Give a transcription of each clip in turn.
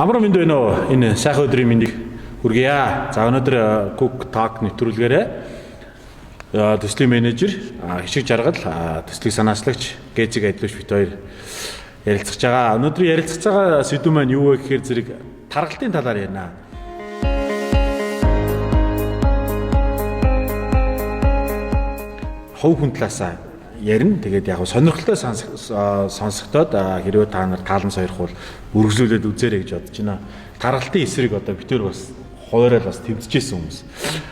Амар мэнд байна уу? Энэ сайхан өдрийн мэндийг хүргье. За өнөөдөр Cook Talk нэвтрүүлгээрээ төслийн менежер Хишиг Жаргал, төслийг санаачлагч Гэжиг Адилууш бит хоёр ярилцж байгаа. Өнөөдөр ярилцж байгаа сэдв маань юу вэ гэхээр зэрэг таргалтын талаар ярина. Хувь хүн талаасаа ярина. Тэгээд яг сонирхолтой сонсогдоод хэрвээ та нар таалан сойрох бол үргэлжлүүлээд үзээрэй гэж бодож байна. Таргалтын эсрэг одоо бид төр бас хуваараа бас тэмцэжсэн хүмүүс.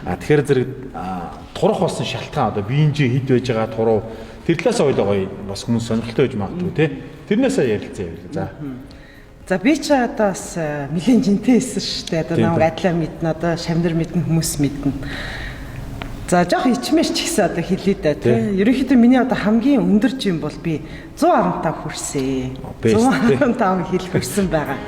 А тэгэхээр зэрэг турах болсон шалтгаан одоо биеийн жин хэд байж байгаа туруу тэр талаас ойлоо гоё бас хүмүүс сонирхолтой байж магадгүй тий. Тэрнээсээ ярилцъя явлаа. За. За би ч одоо бас нэлээд жинтэй байсан шүү дээ. Одоо намайг адилаа мэднэ, одоо шавнар мэднэ, хүмүүс мэднэ. За жоох ичмээр ч гэсэн одоо хэлээ дээ тий. Ерөнхийдөө миний одоо хамгийн өндөр жин бол би 115 хүрсэн. 115 хил хүрсэн байгаа.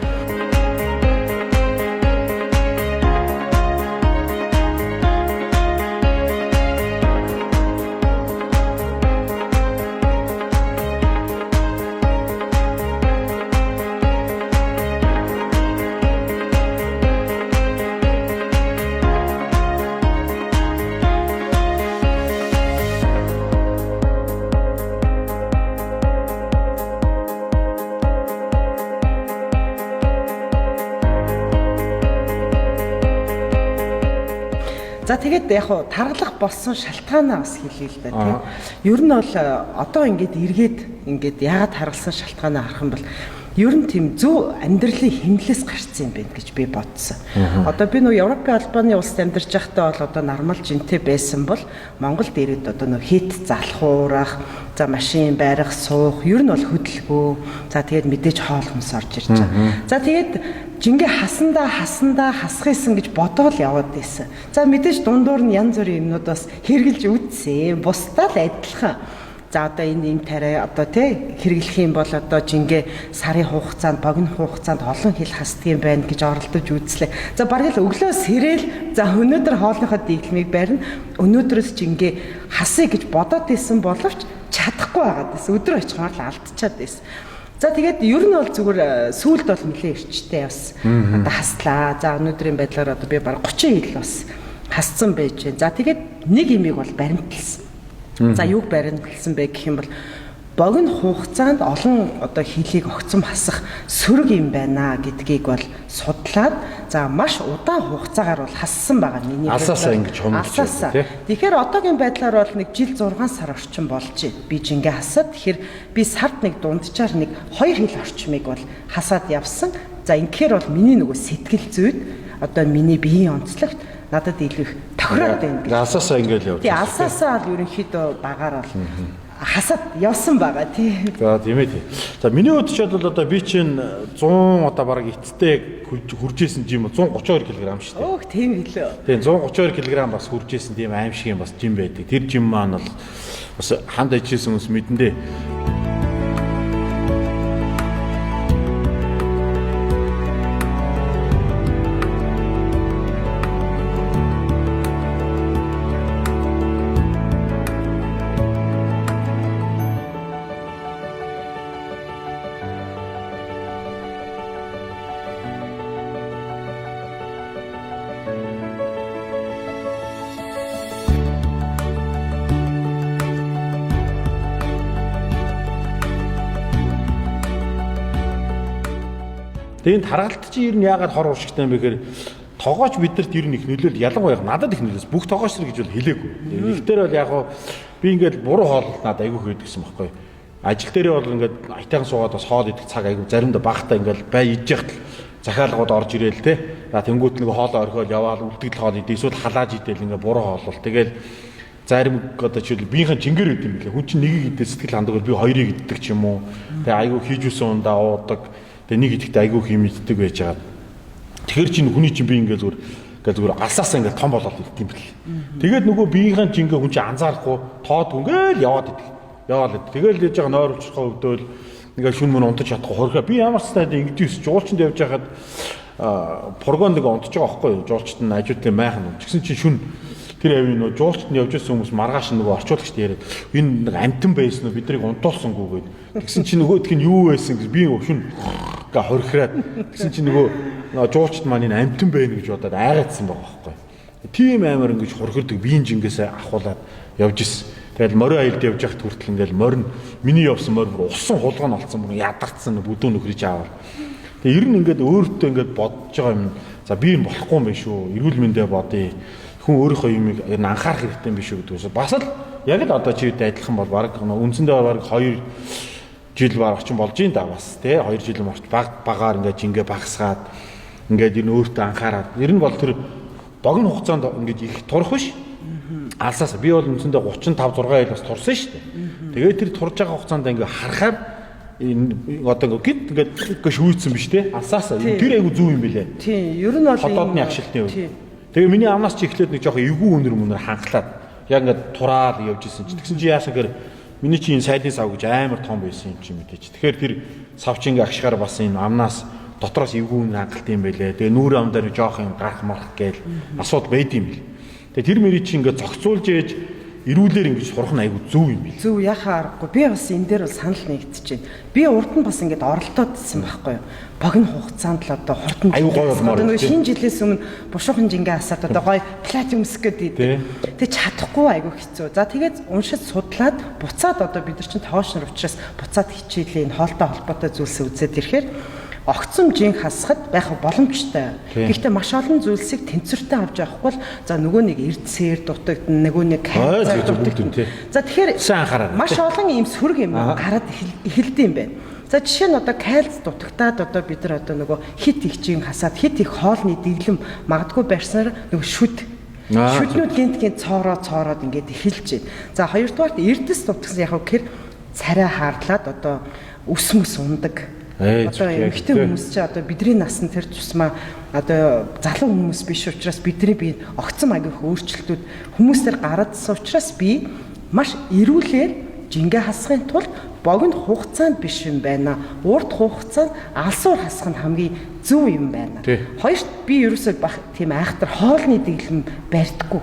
За тэгээд яг хуу таргалах болсон шалтгаанаа бас хэлье л да тий. Ер нь бол одоо ингээд эргээд ингээд яагаад таргалсан шалтгаанаа харах юм бол ер нь тийм зөв амьдралын хэмнэлээс гарсан юм байна гэж би бодсон. Одоо би нөө Европын албаны улсад амьдарч байхдаа бол одоо нормал жинтэй байсан бол Монголд ирээд одоо нөө хит залхуурах, за машин барих, суух, ер нь бол хөдөлгөө. За тэгээд мэдээж хоол хүнс орж ирж байгаа. За тэгээд жингээ хасандаа хасандаа хасах исэн гэж бодоол яваад байсан. За мэдээж дундуур нь янз бүрийн юмнууд бас хэрглэж үтсэн. Бусдаа л адилхан. За одоо энэ юм тариа одоо тий хэрэглэх юм бол одоо жингээ сарын хугацаанд богино хугацаанд олон хил хасдаг юм байна гэж оролдож үзлээ. За бараг л өглөө сэрэл за өнөөдөр хоолныхоо дийлмийг барина. Өнөөдрөөс жингээ хасъя гэж бодоод исэн боловч чадахгүй байгаад байсан. Өдөр очихоор л алдчихад байсан. За тэгээд ер нь бол зүгээр сүүлд бол нэлээд эрчтэй явсан. Одоо хаслаа. За өнөөдрийн байдлаар одоо би бараг 30 хил бас хасцсан байж байна. За тэгээд нэг имийг бол баримтлсан. За юуг баримтлсан бэ гэх юм бол богино хугацаанд олон одоо хилийг огцом хасах сөрөг юм байна гэдгийг бол судлаад за маш удаан хугацаагаар бол хассан байгаа миний алсаасаа ингэж хомдож байна. Тэгэхээр одоогийн байдлаар бол нэг жил 6 сар орчим болж байна. Би жингээ хасаад тэгэхээр би сард нэг дунджаар нэг 2 хил орчмыг бол хасаад явсан. За ингэхээр бол миний нөгөө сэтгэл зүйд одоо миний биеийн онцлогт надад илүү их тохироод байна гэж. Алсаасаа ингэж явж. Тий, алсаасаа л ерөнхийдөө багаар бол хасаад явсан байгаа тий. За тийм ээ тий. За миний хувьд ч бол одоо би чинь 100 одоо бараг эцтэй хүржсэн жим 132 кг шүү дээ. Өөх тийм гэлээ. Тийм 132 кг бас хүржсэн тийм аим шиг юм бас жим байдаг. Тэр жим маань бол бас ханд ажилласан хүмүүс мэдэн дээ. Тэгээ энэ таргалт чи ер нь яагаад хор уршигтай юм бэ гэхээр тогооч бидэрт ер нь их нөлөөл ялангуяа надад их нөлөөс бүх тогооч нар гэж бол хэлээгүй. Ихтер бол яг би ингээд буруу хооллолт надад айгүй хийдэг гэсэн байхгүй. Ажил дээрээ бол ингээд аятайхан суугаад бас хоол идэх цаг айгүй заримдаа багтаа ингээд бай идэж яхад захиалгууд орж ирээл те. За тэнгуут нэг хоолоо орхиол яваал үлдэгдэл хоол идэ эсвэл халааж идэл ингээд буруу хооллол. Тэгэл зарим одоо жишээл биеийнхэн чингэр өгд юм билээ. Хүн чинь нэгийг идээ сэтгэл хандаг бол би хоёрыг иддэг ч юм уу. Тэгээ айгүй хийж үсэн ундаа уудаг. Тэгээ нэг идэхдээ айгүй их юм иддэг байж байгаа. Тэгэхээр чинь хүний чинь би ингээ зүгээр ингээ зүгээр алсаасаа ингээ том болоод ирд юм бэл. Тэгээд нөгөө биеийнхэн чинь ингээ хүн чинь анзаарахгүй тоодгүй ингээл яваад идэг. Яваад идэг. Тэгэл яж байгаа нойр учрахаа өвдөөл ингээ шүн мөн унтаж чадахгүй хорхоо. Би ямар ч таад ингэж юус жуулчинд явж байхад пургон нэг унтж байгаа байхгүй юу? Жуулчид нь ажуудлын майхан. Тэгсэн чинь шүн Тэр авийн нөө жуулчд нь явж исэн хүмүүс маргааш нөгөө орчуулагчд яриад энэ нэг амтан байсан уу, биднийг унтуулсангүй гээд. Тэгсэн чинь нөгөөх нь юу байсан гэж би шүн га хорхираад тэгсэн чинь нөгөө жуулчд маань энэ амтан байна гэж бодоод айгаадсан байгаа байхгүй. Тийм амар ингэж хорхирдаг биеийн жингээсээ ахуулаад явж исэн. Тэгэл морин аялд явж байхад хүртэл ингээл морин миний явсан морь бүр усан хулгай нь олцсон, бүр ядарсан бүдүүн нөхрийч аавал. Тэгээ ер нь ингээд өөртөө ингээд бодож байгаа юм. За би юм болохгүй юм биш үү? Эрүүл мэндэ бодъё. Хүн өөрийнхөө юмыг ер нь анхаарах хэрэгтэй юм биш үү гэдэг ус. Бас л яг л одоо чи үедээ адилхан бол баг үндсэндээ баг 2 жил баг орчин болж ийн да бас тий 2 жил орч баг багаар ингээд жингээ багасгаад ингээд ер нь өөртөө анхаарад. Ер нь бол тэр богино хугацаанд ингээд их турах биш. Алсаас би бол үндсэндээ 35 6 жил бас турсан шүү дээ. Тэгээд тэр турж байгаа хугацаанд ингээд харахаар энэ одоо ингээд гид ингээд шүүцсэн биш те. Алсаас тэр айгу зүв юм билээ. Тийм, ер нь бол холоодны агшилтын үед. Тэгээ миний амнаас чи эхлээд нэг жоох эвгүй үнэр мөнөр ханхлаад яг ингээд тураал явж исэн чи. Тэгсэн чи яасан гэхээр миний чи энэ сайлын сав гэж амар том байсан юм чи мэдээч. Тэгэхээр тэр сав чи ингээд агшихаар бас энэ амнаас дотроос эвгүй үнэр хангалт юм байлээ. Тэгээ нүүр ам дээр жоох юм гарах марах гээл асуудал байд юм бил. Тэгээ тэр мэрий чи ингээд зохицуулж ээж эрүүлэр ингэж сурах нь айгүй зөв юм бил. Зөв яхаа аргагүй. Би бас энэ дээр бол санал нэгдэж байна. Би урд нь бас ингэж оролдоодсэн байхгүй юу? Богино хугацаанд л одоо хурдан айгүй гоё болмоор. Нөгөө шинэ жилээс өмнө бушуухан жингээ асаад одоо гоё плат өмсөх гэдэг. Тэг чадахгүй айгүй хэцүү. За тэгээд уншиж судлаад буцаад одоо бид нар чинь тоошнор учраас буцаад хичээлээ энэ хоолтой холбоотой зүйлсээ үзээд ирэхээр огцом жин хасахад байх боломжтой. Гэхдээ маш олон зүйлсийг тэнцвэртэй авч явахгүй бол за нөгөө нэг эрдсээр дутагдана, нөгөө нэг кальцаар дутагдана. За тэгэхээр маш олон ийм сөрөг юм гараад эхэлдэг юм байна. За жишээ нь одоо кальц дутагтаад одоо бид нар одоо нөгөө хит их жин хасаад хит их хоолны дэглэм магадгүй барьснаар нөгөө шүд шүднүүд гинт гинт цоороод ингээд эхэлж байна. За хоёрдугаарт эрдэс дутгсан яг гэхээр царай хаарлаад одоо өс мөс ундаг. Одоо эмэгтэй хүмүүс чи одоо бидний насны тэр тусмаа одоо залуу хүмүүс биш учраас бидний бие огцом агих өөрчлөлтүүд хүмүүстэр гараадсан учраас би маш эрүүлэр жингээ хасахын тулд богино хугацаанд биш юм байна. Урт хугацаанд алсуур хасах нь хамгийн зөв юм байна. Хоёрт би ерөөсөө бах тийм айхтар хоолны дэглэм барьдаггүй.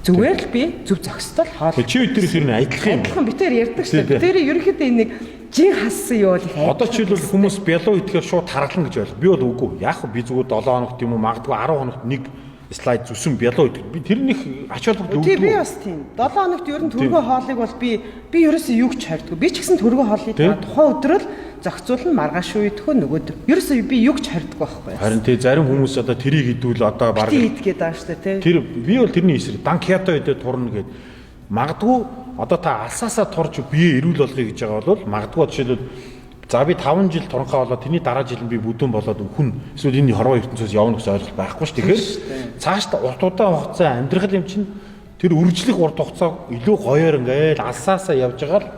Зүгээр л би зөв зохистол хоол. Чи өдөр их ер нь адилхан юм. Адилхан битээр ярьдаг шүү дээ. Битээр ерөнхийдөө энэ нэг жин хассан юу бол их айд. Одоо жишээлбэл хүмүүс бялуу идэхээр шууд таргална гэж ойлгоо. Би бол үгүй. Яг би зүгээр 7 хоногт юм уу магадгүй 10 хоногт нэг слайд зүсэн бялуу идэх. Би тэр нэг ач холбогдол өгдөг. Тийм би бас тийм. 7 хоногт ер нь төргөө хоолыг бол би ерөөсөө юу ч хордгүй. Би ч гэсэн төргөө хоолыг тухайн өдрөө л зохицуулна, маргааш үе идэх нөгөөд. Ерөөсөө би юу ч хордгүй байхгүй. Харин тий зарим хүмүүс одоо тэрийг идвэл одоо баг идгээд байгаа шүү дээ тий. Тэр би бол тэрний эсрэг дан кето идэ турна гэд. Магадгүй одоо та алсаасаа турж бие эрүүл болгоё гэж байгаа бол магадгүй жишээлбэл за би 5 жил туранхаа болоод тэрний дараа жил нь би бүдүүн болоод өхөн эсвэл энэ хорвоо ертөнцөөс явна гэсэн ойлголт байхгүй ш. Тэгэхээр цаашд урт удаан хугацаа амьдрах юм чинь тэр үргэлжлэх урт хугацааг илүү гоёор ингээл алсаасаа явж байгаа л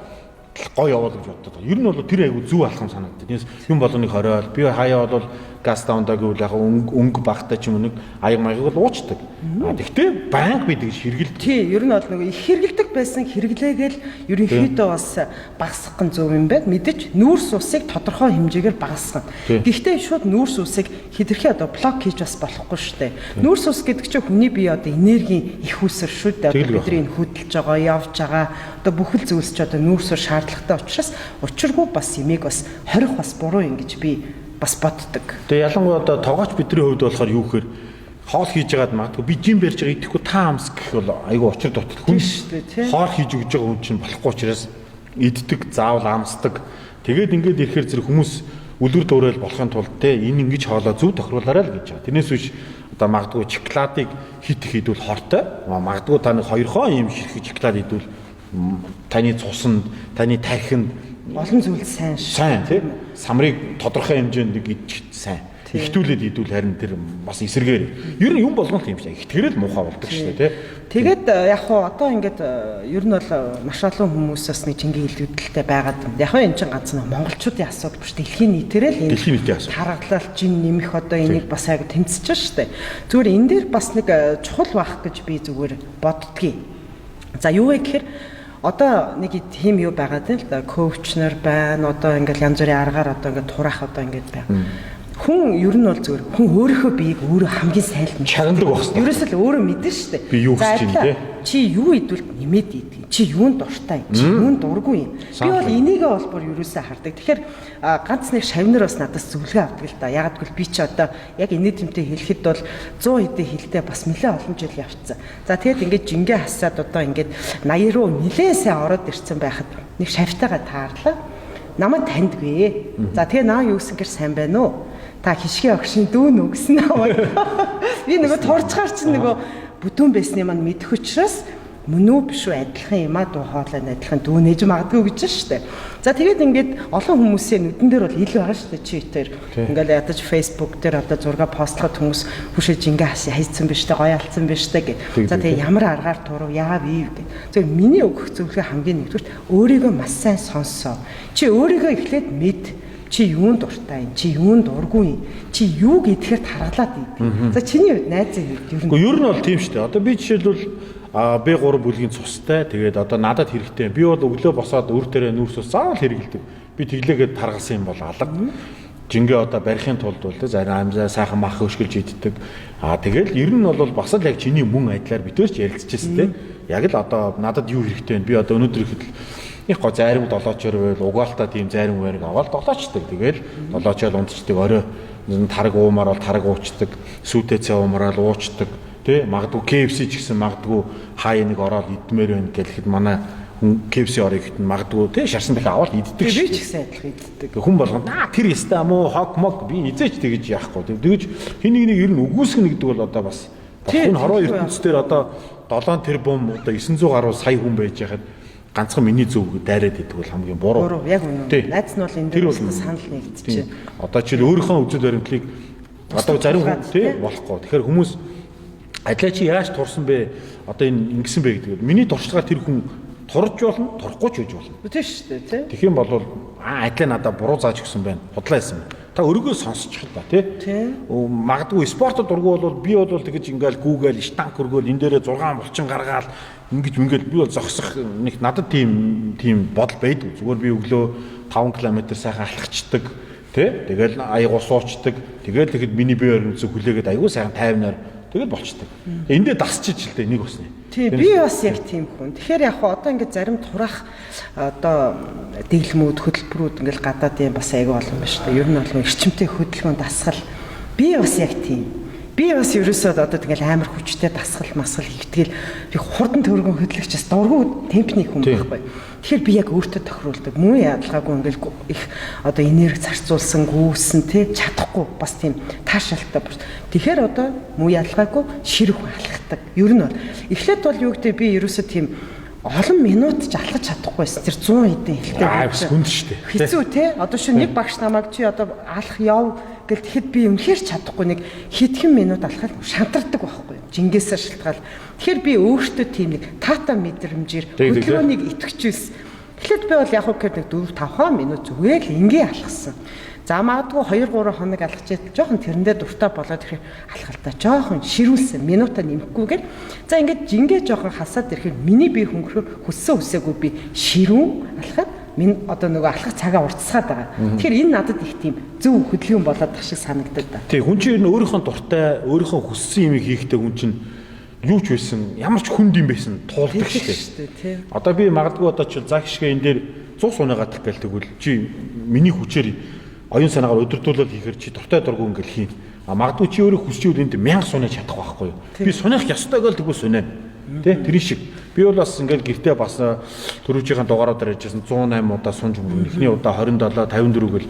гоё явуул гэж боддог. Ер нь бол тэр айгу зөв алхам санагддаг. Тэрнээс юм болгоныг хориол би хаяа бол газ даундаа гэвэл яг өнгө багтай ч юм уу нэг аяг маяг бол уучдаг. А тэгтээ байнга би тэгж хэрэгэлдэг. Тий, ер нь бол нэг их хэрэгэлдэг байсан хэрэглээгээл ерөнхийдөө бас багасгах нь зөв юм байна. Мэдээж нүүрс усыг тодорхой хэмжээгээр багасгах. Гэхдээ шууд нүүрс усыг хэтэрхий одоо блок хийж бас болохгүй шүү дээ. Нүүрс ус гэдэг чинь хүний бие одоо энергийн их үүсвэр шүү дээ. Одоо бидний энэ хөдөлж байгаа, явж байгаа одоо бүхэл зүйлс ч одоо нүүрс ус шаардлагатай учраас учиргүй бас ямиг бас хорих бас буруу юм гэж би бас боддог. Тэгээ ялангуяа одоо тогооч бидний хувьд болохоор юу гэхээр хоол хийж байгаад магадгүй би жим барьж байгаа идэхгүй та амс гэх бол айгүй учир дутдаг хүн шүү дээ тий. Хоол хийж өгж байгаа хүн чинь болохгүй учраас иддэг, заавал амсдаг. Тэгээд ингээд ирэхээр зэрэг хүмүүс үлгэр дуурайл болохын тулд те энэ ингэж хоолоо зөв тохируулаарай л гэж байгаа. Тэрнээс биш одоо магадгүй шоколадыг хит их идвэл хортой. Магадгүй та нэг хоёрхон ийм ширхэг шоколад идвэл таны цуснд, таны тархинд олон зүйл сайн шүү. Сайн тий. Самрыг тодорхой хэмжээнд нэг идчих сайн. Ихтүүлээд идвэл харин тэр бас эсэргээр. Ер нь юм болгоно л юм шиг. Ихтгэрэл муухай болдог шүү дээ тий. Тэгээд яг хуу одоо ингээд ер нь бол маш олон хүмүүс бас нэг жингийн илүүдэлтэй байгаад юм. Яг хуу энэ чинь ганц нэг монголчуудын асуудал биш. Дэлхийн нийтээр л энэ дэлхийн нийтийн асуудал. Таргалал жин нэмэх одоо энийг бас айгу тэмцэж шүү дээ. Зүгээр энэ дээр бас нэг чухал байх гэж би зүгээр боддгийг. За юу вэ гэхээр одоо нэг тийм юу байгаад байна л да. Коуч нар байна. Одоо ингээл янз бүрийн аргаар одоо ингээд тураах одоо ингээд байна. Хүн ер нь бол зүгээр хүн өөрийнхөө биеийг өөрөө хамгийн сайн л мэддэг. Чагнадаг байх хэрэгтэй. Ерөөсөө л өөрөө мэднэ шүү дээ. Би юу хүсэж байна те? Чи юу идвэл нэмээд идэх. Чи юунд дуртай юм? Чи юунд дургүй юм? Би бол энийгээ бол бүр ерөөсөө хардаг. Тэгэхээр ганц нэг шавнар бас надаас зөвлөгөө авдаг л да. Ягаад гэвэл би чи одоо яг энэний тэмтэй хэлэхэд бол 100 хэдэн хилтэй бас нэлээд олон жил явцсан. За тэгэд ингээд жингээ хасаад одоо ингээд 80 руу нэлээд сайн ороод ирсэн байхад нэг шавтайгаа таарлаа. Намайг таньдгүй. За тэгээ наа юу гэсэн гэр сайн байна уу? Та хишгээ огшин дүүн үү гэсэн намайг. Би нөгөө турчгаар чинь нөгөө бүдүүн байсны маань мэдэх учраас мөн үү биш үү адилхан юм а дуу хоолой нь адилхан дүүнэж магадгүй гэж штэ. За тэгээд ингээд олон хүмүүсийн нүдэн дээр бол ил байгаа штэ чи тэр. Ингээл ядаж Facebook дээр одоо зураг постлоход хүмүүс хүшээ жингээ хайцсан биш тэ гоё алдсан биш тэ гэ. За тэгээд ямар аргаар турав яав ив гэ. Зөв миний өгөх зөвлөгөө хамгийн нэгдүгürt өөрийгөө маш сайн сонсоо. Чи өөрийгөө эхлээд мэд. Чи юунд дуртай юм? Чи юунд дургүй юм? Чи юу гэдэхээр таргалаад идэв. За чиний хувьд найзын хувьд ер нь. Гэхдээ ер нь бол тийм шүү дээ. Одоо би жишээлбэл B3 бүлгийн цустай. Тэгээд одоо надад хэрэгтэй. Би бол өглөө босоод өр дээрээ нүүрс ус заавал хэрэгэлдэг. Би тэглээгээд таргалсан юм бол алга. Жингээ одоо барихын тулд бол тэ зарим амзаа сайхан мах өшгөлж иддэг. Тэгэл ер нь бол бас л яг чиний мөн айдлаар битэрч ярилцчихсэн тэ. Яг л одоо надад юу хэрэгтэй вэ? Би одоо өнөөдөр ихэд их гоо зарим долоочор байл угаалтаа тийм зарим байрыг аваад долоочдаг. Тэгэл долоочоор унтчдаг, орой тараг уумаар бол тараг уучдаг, сүйтэй цай уумаар л уучдаг. Тэ магадгүй KFC ч гэсэн магадгүй хаа нэг ороод идмээр байна гэхэд манай хүн KFC орё гэхэд магадгүй тэ шарсан дахин аваад иддэг шүү. Би ч гэсэн адилхан иддэг. Хүн болгоно аа тэр ястаа мó хог мог би эзээч тэгэж яахгүй. Тэгэж хин нэг нэг ер нь үгүйсгэн гэдэг бол одоо бас энэ хороо ертөнц дээр одоо 7 тэрбум одоо 900 гаруй сая хүн байж байхад ганцхан миний зөв дайраад идэх бол хамгийн буруу. Буруу яг үнэн. Найз нь бол энэ дээр санал нэгдчихэ. Одоо жишээл өөрийнхөө үзэл баримтлалыг одоо зарим хүн тий болохгүй. Тэгэхээр хүмүүс ажлаа чи яаж турсан бэ? Одоо энэ ингэсэн бэ гэдэг. Миний туршлагаар тэр хүн турж болно, турахгүй ч гэж болно. Тийм шүү дээ, тий. Тэгэх юм бол ажлаа надаа буруу зааж өгсөн байна. Худлаа хийсэн. Та өргөө сонсчих л да, тий. Магадгүй спортод дургүй бол би бол тэгэж ингээл гүүгээл штанг өргөөл энэ дээрээ 6 булчин гаргаал ингэж мингээл би бол зогсох нэг надад тийм бодол байдаг. Зүгээр би өглөө 5 км сайхан алхацдаг, тий. Тэгэл аягуу суучдаг. Тэгэл тэгэхэд миний бие баримт хүлээгээд аягүй сайхан тайвнаар тэгэл болчдөг. Эндээ дасчиж л дээ нэг усны. Тий, би бас яг тийм хүн. Тэгэхээр яг хаа одоо ингээд зарим тураах одоо дэглэмүүд, хөтөлбөрүүд ингээд гадаадын бас аягүй олон байна шүү дээ. Ер нь бол эрчимтэй хөдөлгөөн дасгал. Би бас яг тийм. Би бас ерөөсөө одоо тэгэл амар хүчтэй дасгал масгал хийгтгэл би хурдан төргөн хөдлөгч бас дургүй темпний хүн байхгүй. Тэгэхээр би яг өөртөө тохируулдаг. Мөн яалгаагүй ингээл их одоо энерги зарцуулсан, гүйсэн тий чадахгүй бас тийм таашаалтай. Тэгэхээр одоо мөн ялгаагүй ширэх алхдаг. Ер нь бол эхлээд бол юу гэдэг би ерөөсөө тийм олон минут ч алхаж чадахгүй байсан. Тэр 100 хэдэн хэлтэй. Аа хүнд шүү дээ. Хэцүү те. Одоо шүү нэг багш намайг чи одоо алах яв гэл тэгэхэд би үнэхээр чадахгүй нэг хэдхэн минут алхаад шантардаг байхгүй. Жингээсээ шалтгаал. Тэгэхээр би өөртөө тийм нэг таата мэдрэмжээр хөдөлгөөнийг итгэжүүлсэн. Эхлээд би бол яг үгээр нэг 4 5 минут зүгээр л ингээ алхсан. За магадгүй 2 3 хоног алхаж жоохон тэрэндээ дуртай болоод ирэхээр алхалтаа жоохон ширүүлсэн минутаа нэмэхгүйгээр за ингээд жингээ жоохон хасаад ирэхээр миний бие хөнгөрөхөр хүссэн хүсээгүй би ширүүн алхаад минь одоо нөгөө алхах цагаа уртсгаад байгаа. Тэгэхээр энэ надад их тийм зөв хөдөлгөөн болоод тах шиг санагдаад да. Тий, хүн чинь өөрийнхөө дуртай, өөрийнхөө хүссэн юмыг хийхдээ хүн чинь юу ч байсан, ямар ч хүнд юм байсан туулдаг шүү дээ. Одоо би магадгүй одоо чи за гიშгэ энэ дээр 100 суунагаадах гээл тэгвэл чи миний хүчээр оюун санаагаар өдөртүүлэл хийхээр чи дуртай дургүй ингээл хийн. А магадгүй чи өөрөө хүсч ивэл энд 1000 сунаж чадах байхгүй юу? Би суних ёстой гэл тэгвэл сунаа. Тэ тэр шиг. Би бол бас ингээл гэртээ бас түрүүчийн дугааруудаар ярьжсэн 108 удаа сунж өнгөрнө. Эхний удаа 27 54 гэл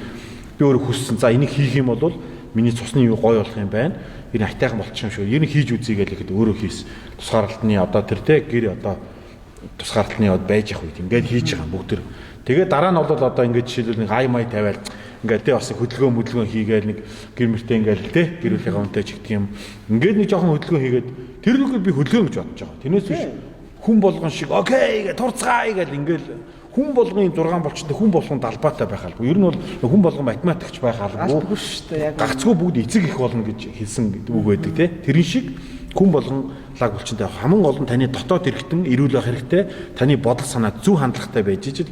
би өөрөө хүссэн. За энийг хийх юм бол миний цусны юу гоё болох юм байна. Энэ айтайхан болчих юм шүү. Ер нь хийж үзье гэл ихэд өөрөө хийс. Тусгаарлалтны одоо тэр тэ гэр одоо тусгаарлалтны од байж явах үед ингээд хийж байгаа бүгд тэр. Тэгээ дараа нь бол одоо ингээд жишээлбэл нэг ай май тавиал ингээд тэ бас хөдөлгөөн хийгээл нэг гэр мөртөө ингээд тэ гэр бүлийнхээ үнтэй ч гэдэг юм. Ингээд нэг жоохон хөдөлгөөн хийгээд тэр нүгээр би хөдөлгөөн гэж бодож байгаа. Тэрнээс биш хүн болгон шиг окей гэ турцгаая гэл ингээд хүн болгон 6 болчтой хүн болгон далбаатай байх албагүй. Ер нь бол хүн болгон математикч байх албагүй шүү дээ. Яг гагцгүй бүгд эцэг их болно гэж хэлсэн үг байдаг те. Тэрэн шиг хүн болгон лаг булчинтай хамгийн гол нь таны дотоод эрхтэн эрүүл байх хэрэгтэй. Таны бодол санаа зөв хандлагатай байж ижил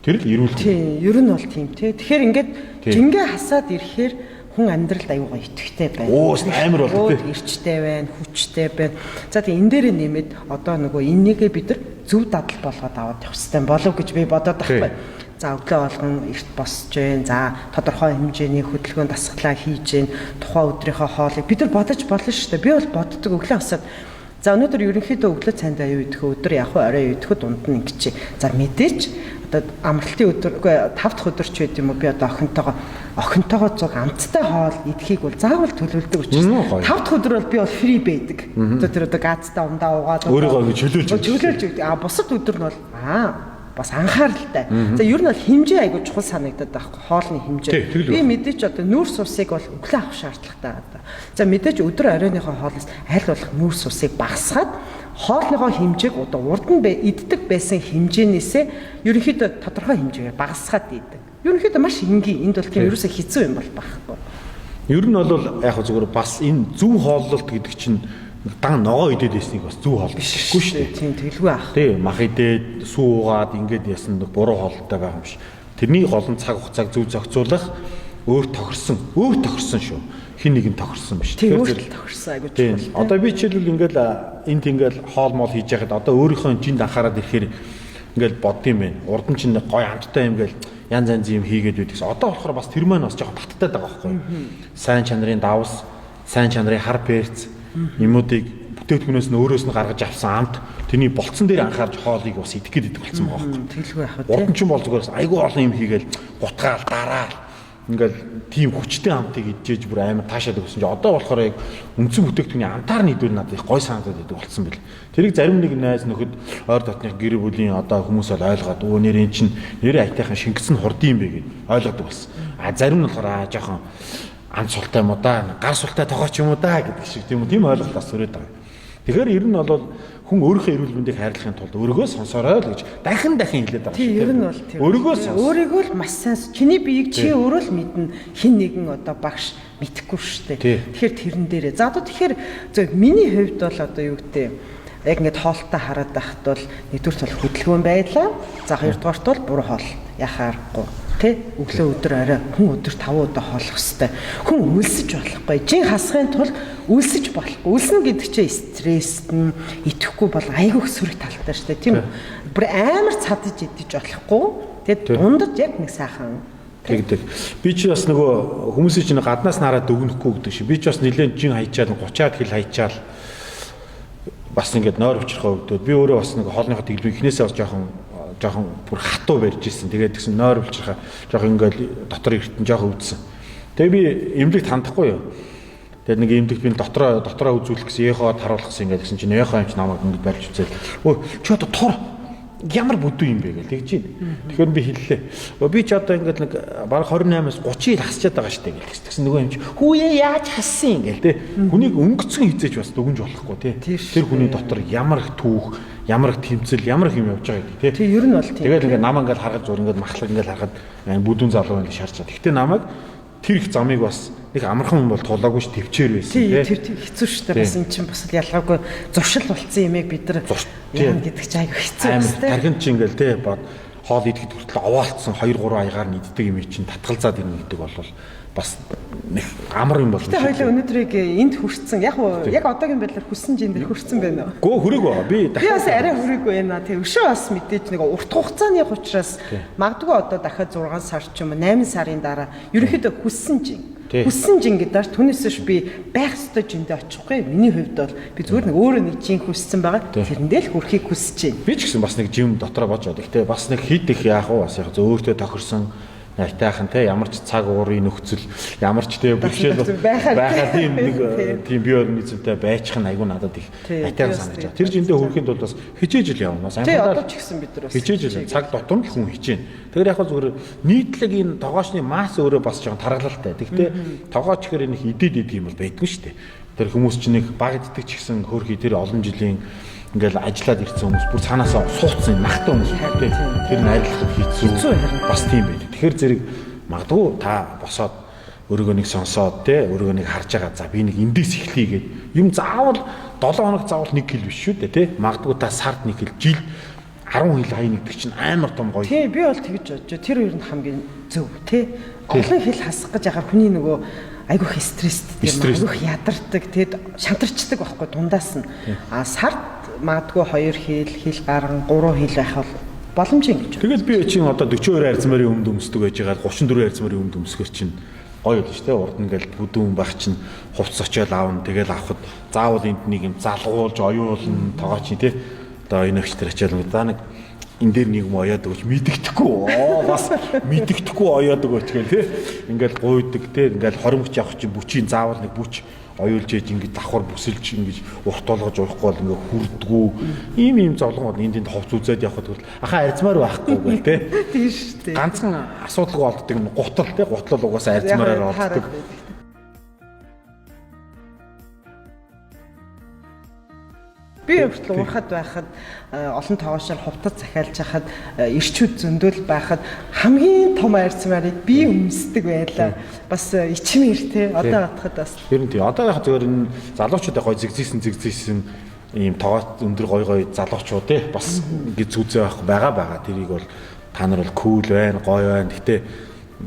тэр л эрүүл. Тийм, ер нь бол тийм те. Тэгэхээр ингээд жингээ хасаад ирэхээр Хүн амьдралд аюугаа идэвхтэй байна. Амар болдог тий. Эрчтэй байна, хүчтэй байна. За тэгээ энэ дээрээ нэмээд одоо нөгөө энийгээ бид нар зөв дадал болгоод аваад явах хэрэгтэй болов гэж би бодоод байхгүй. За өглөө болгон эрт босч гэн. За тодорхой хэмжээний хөдөлгөөн дасгалаа хийж гэн. Тухайн өдрийнхөө хоолыг бид нар бодож болно шүү дээ. Би бол боддог өглөө босоод за өнөөдөр ерөнхийдөө өглөө цайндаа юу идэх вэ? Өдөр яг орой идэх үү? Дунд нь ингэж. За мэдээч одоо амралтын өдөр үгүй 5 дахь өдөр ч байд юм уу би одоо охинтойгоо зуг амттай хоол идэхийг бол заавал төлөвлөдөг учраас 5 дахь өдөр бол би бол фри байдаг. Одоо тэр одоо газтай умдаа угаад өөрийгөө чөлөөлж өгдөг. А бусад өдөр нь бол бас анхааралтай. За ер нь бол хэмжээ айгуу чухал санагдаад байхгүй хоолны хэмжээ. Би мэдээч одоо нүүрс усыг бол өглөө авах шаардлагатай одоо. За мэдээч өдөр оройныхоо хоолоос аль болох нүүрс усыг багасгаад хоолныхоо хэмжээг одоо урд нь иддэг байсан хэмжээнээсээ ерөнхийдөө тодорхой хэмжээгээр багасгаад идэг. Ерөнхийдөө маш энгийн. Энд бол тийм ерөөсөө хэцүү юм бол байхгүй. Ер нь бол яг зүгээр бас энэ зөв хооллолт гэдэг чинь дан ногоо идээд байсныг бас зөв хоол гэхгүй шүү дээ. Тийм тэглгүй ах. Тийм мах идээд сүү уугаад ингээд ясан нэг буруу хоолтой байгаа юм биш. Тэрний гол нь цаг хугацааг зөв зохицуулах, өөр тохирсон шүү. Хин нэгэн тохирсон биш. Тэгэхээр зөв тохирсон айгуу чухал. Одоо би жишээлбэл ингээд энд ингээд хоол мол хийж яхад одоо өөрийнхөө жинд анхаарад ирэхээр ингээд боддсон юм байна. Урд нь чинь гой амттай юм гээл янз янз юм хийгээд байдаг. Одоо болохоор бас тэр маань бас жоохон таттай байгаа байхгүй юу? Сайн чанарын давс, сайн чанарын хар перц юмудыг бүтээгдэхүүнээс нь өөрөөс нь гаргаж авсан амт тэрний болцсон дээр анхаарч хоолыг бас идэх гээд идэх болсон байгаа байхгүй. Тэглгүй яах вэ? Урд нь ч бол зүгээр айгүй олон юм хийгээл гутгаал дараал ингээл тийм хүчтэй амтыг идчихэж бүр амар таашаад өгсөн чинь одоо болохоор яг үндсэн бүтээгдэхүүний амтаар нь идвэл надад их гой санагдаад идэг болсон бэл. Тэрийг зарим нэг найз нөхөд ойр дотных гэр бүлийн одоо хүмүүс бол ойлгоод өө нэр эн чинь нэрээ аятайхан шингэсэн хурд юм бэ гэд ойлгодог болсон. А зарим нь болохоор жоохон амт султай юм уу да, гар султай тогооч юм уу да гэдэг шиг тийм үү, тийм ойлголт бас төрөөд байгаа. Тэгэхээр ер нь бол хүн өөрийнхөө эрүүл мэндийг хайрлахын тулд өөрийгөө сонсоорой л гэж дахин хэлээд байгаа. Тийм, ер нь бол тийм. Өөрийгөө сонс. Өөрийгөө л маш сайн. Чиний биеийг чи өөрөө л мэднэ. Хин нэгэн одоо багш мэдэхгүй шүү дээ. Тэгэхээр тэрэн дээрээ. За одоо тэгэхээр зөв миний хувьд бол одоо юу гэдэг яг ингээд хоолтой хараад байхад бол нэгдүгürt бол хөдөлгөөн байлаа. За хоёрдугаарт бол буруу хоол. Яхаарахгүй. Тэ өглөө өдөр орой хүн өдөр 5 удаа хооллох хэвээр. Хүн өлсөж болохгүй. Жин хасахын тулд өлсөж болохгүй. Өлснө гэдэг чинь стресстэн, идэхгүй бол айгүй их сөрөг талтай шүү дээ. Тийм үү? Бүр амар цадаж идэж болохгүй. Тэгээд дундад яг нэг сайхан тэгдэг. Би чи бас нөгөө хүмүүсийн чинь гаднаас нараад өгнөхгүй гэдэг шиг. Би ч бас нэлээд жин хайчаал 30-аад хил хайчаал бас ингээд нойр учрахаа өвдөд. Би өөрөө бас нэг хоолныхоо тэглэв эхнээсээ бас жоохон бүр хатуу барьж ирсэн. Тэгээд тэгсэн нойр булчирхаа жоохон ингээл дотор эртэн жоохон өвдсөн. Тэгээ би эмнэлэгт хандахгүй юу. Тэгээд нэг эмнэлэгт би дотроо үзүүлэх гэсэн эхо харуулах гэсэн ингээд гэсэн чинь эхо юм чи намайг ингээд барьж үзэл. Өө чи одоо тор ямар бүдүү юм бэ гэл тэгж чинь. Тэгэхээр би хэллээ. Өө би ч одоо ингээд нэг бараг 28-аас 30 ил хасчаад байгаа штэ гэл тэгсэн нөгөө юм чи хүүе яаж хассан гэл тэ. Хүнийг өнгөцгөн хизээж бас дүгнж болохгүй тэ. Тэр хүний дотор ямар их түүх, ямар их тэмцэл, ямар их юм явж байгаа гэдэг тэ. Тий, ер нь бол тийм. Тэгээд ингээд нам ингээд харахад зур ингээд махлаг ингээд харахад бүдүүн залуу ингээд шаарч байгаа. Гэхдээ намайг тэр их замыг бас нэг амархан хүн бол тулаагүй ш төвчээр байсан тий. Тэр хэцүү шүү дээ. Бас эн чинь бас ялгаагүй зуршил болцсон юмыг бид нар яа гэдэг чинь айгүй хэцүү бас тий. Тархинд чинь ингээл тий бод хоол идэхэд хүртэл овоолцсон 2 3 аягаар нь иддэг юм чинь татгалзаад ирнэ гэдэг бол бас нэг амар юм болно. Гэтэ хоёлаа өнөөдрийг энд хүрсэн. Яг яг одоогийн байдлаар хүссэн жин дээр хүрсэн байна уу? Гөө хүрээгүй байгаа. Би дахиад бас арай хүрээгүй байна. Тэг өшөө бас мэдээж нэг урт хугацааны учраас магадгүй одоо дахиад 6 сар ч юм уу 8 сарын дараа ерөнхийдөө хүссэн жин. Хүссэн жин гэдэг түүнээс биш би байх ёстой жиндээ очихгүй. Миний хувьд бол би зүгээр нэг өөрөө нэг жин хүссэн байгаа. Тэрэндээ л хүрэхийг хүсэж байна. Би ч гэсэн бас нэг жим дотроо бодож байгаа. Гэтэ бас нэг хит их яах вэ? Бас яг өөртөө тохирсон айтайхан те ямар ч цаг уурын нөхцөл ямар ч те бэрхшээл байхаар тийм нэг тийм бие организмтай байчих нь айгүй надад их айтайхан санагдаж байгаа. Тэр жиндээ хүрэхийн тулд бас хичээж л явна. Бас амьдараа одоо ч гэсэн бид нар бас хичээж л цаг дутам л хүн хичээнэ. Тэгэхээр яг зүгээр нийтлэг энэ тогоочны масс өөрөө бас жоохон таргалалтай. Тэгтээ тогооч гэхээр энэ их идэд идэг юм бол байдгүй шүү дээ. Тэр хүмүүс чинь нэг баг иддэг ч гэсэн хөөрхий тэр олон жилийн ингээл ажиллаад ирсэн хүмүүс бүр цаанаасаа сууцсан нахтай хүмүүс тий. Тэр нь арилгахад хэцүү бас тийм байдаг. Тэгэхээр зэрэг магадгүй та босоод өөрийгөө нэг сонсоод тий өөрийгөө нэг харж байгаа. За би нэг эндээс эхлэе гэд юм заавал 7 хоног заавал 1 хил биш шүү дээ тий. Магадгүй та сард 1 хил, жил 10 хил хаяа нэгдэг чинь амар том гоё. Тий, би бол тэгж бодож. Тэр ер нь хамгийн зөв тий. Олон хил хасах гэж яхаар хүний нөгөө айгүйх стресстэй тийм айгүйх ядардаг, тэгэд шантарчдаг байхгүй дундаас нь. А сард магадгүй 2 хил, хил гарan 3 хил байх бол боломжийн гэж. Тэгэл би чинь одоо 42 арзмарын өмд өмсдөг байж байгаа 34 арзмарын өмд өмсгөр чинь гоё л шүү дээ. Урд нь ингээл бүдүүн байх чинь хувцс очиод аавна. Тэгэл авахд заавал энд нэг юм залгуулж оюулна тогоо чинь тий. Одоо энэ өгч тэр ачаал за нэг энэ дээр нэг юм оёод өгч мэддэхгүй. Оо бас мэддэхгүй оёод өгөөч гэл тий. Ингээл гуйдаг тий. Ингээл 20 мөч явах чинь бүчийн заавал нэг бүч оюулж ээж ингэж давхар бүсэлж ингэж урт болгож уухгүй бол ингээ хүрдгүү. Ийм ийм зовлон бол энд энд ховц үзээд явхад бол ахаа арзмаар байхгүй гэл тий. Тийм шүү дээ. Ганцхан асуудалгүй олддог юм гутал тий. Гутлал угаасаа арзмаараар олддог. Би хүртэл уурхад байхад олон тоогоошоор хувтад захиалж хахад ирчүүд зөндөл байхад хамгийн том арьсмаарыг би өмсдөг байлаа. Бас ичмэр те одоо бодоход бас. Ер нь тий. Одоо яг зөвөр энэ залуучуудаа гой зэгзийсэн ийм тоогоо өндөр гой гой залуучууд те бас ингэ зүүзээ байхгүй байгаа. Тэрийг бол та нар бол кул байна, гоё байна. Гэтэ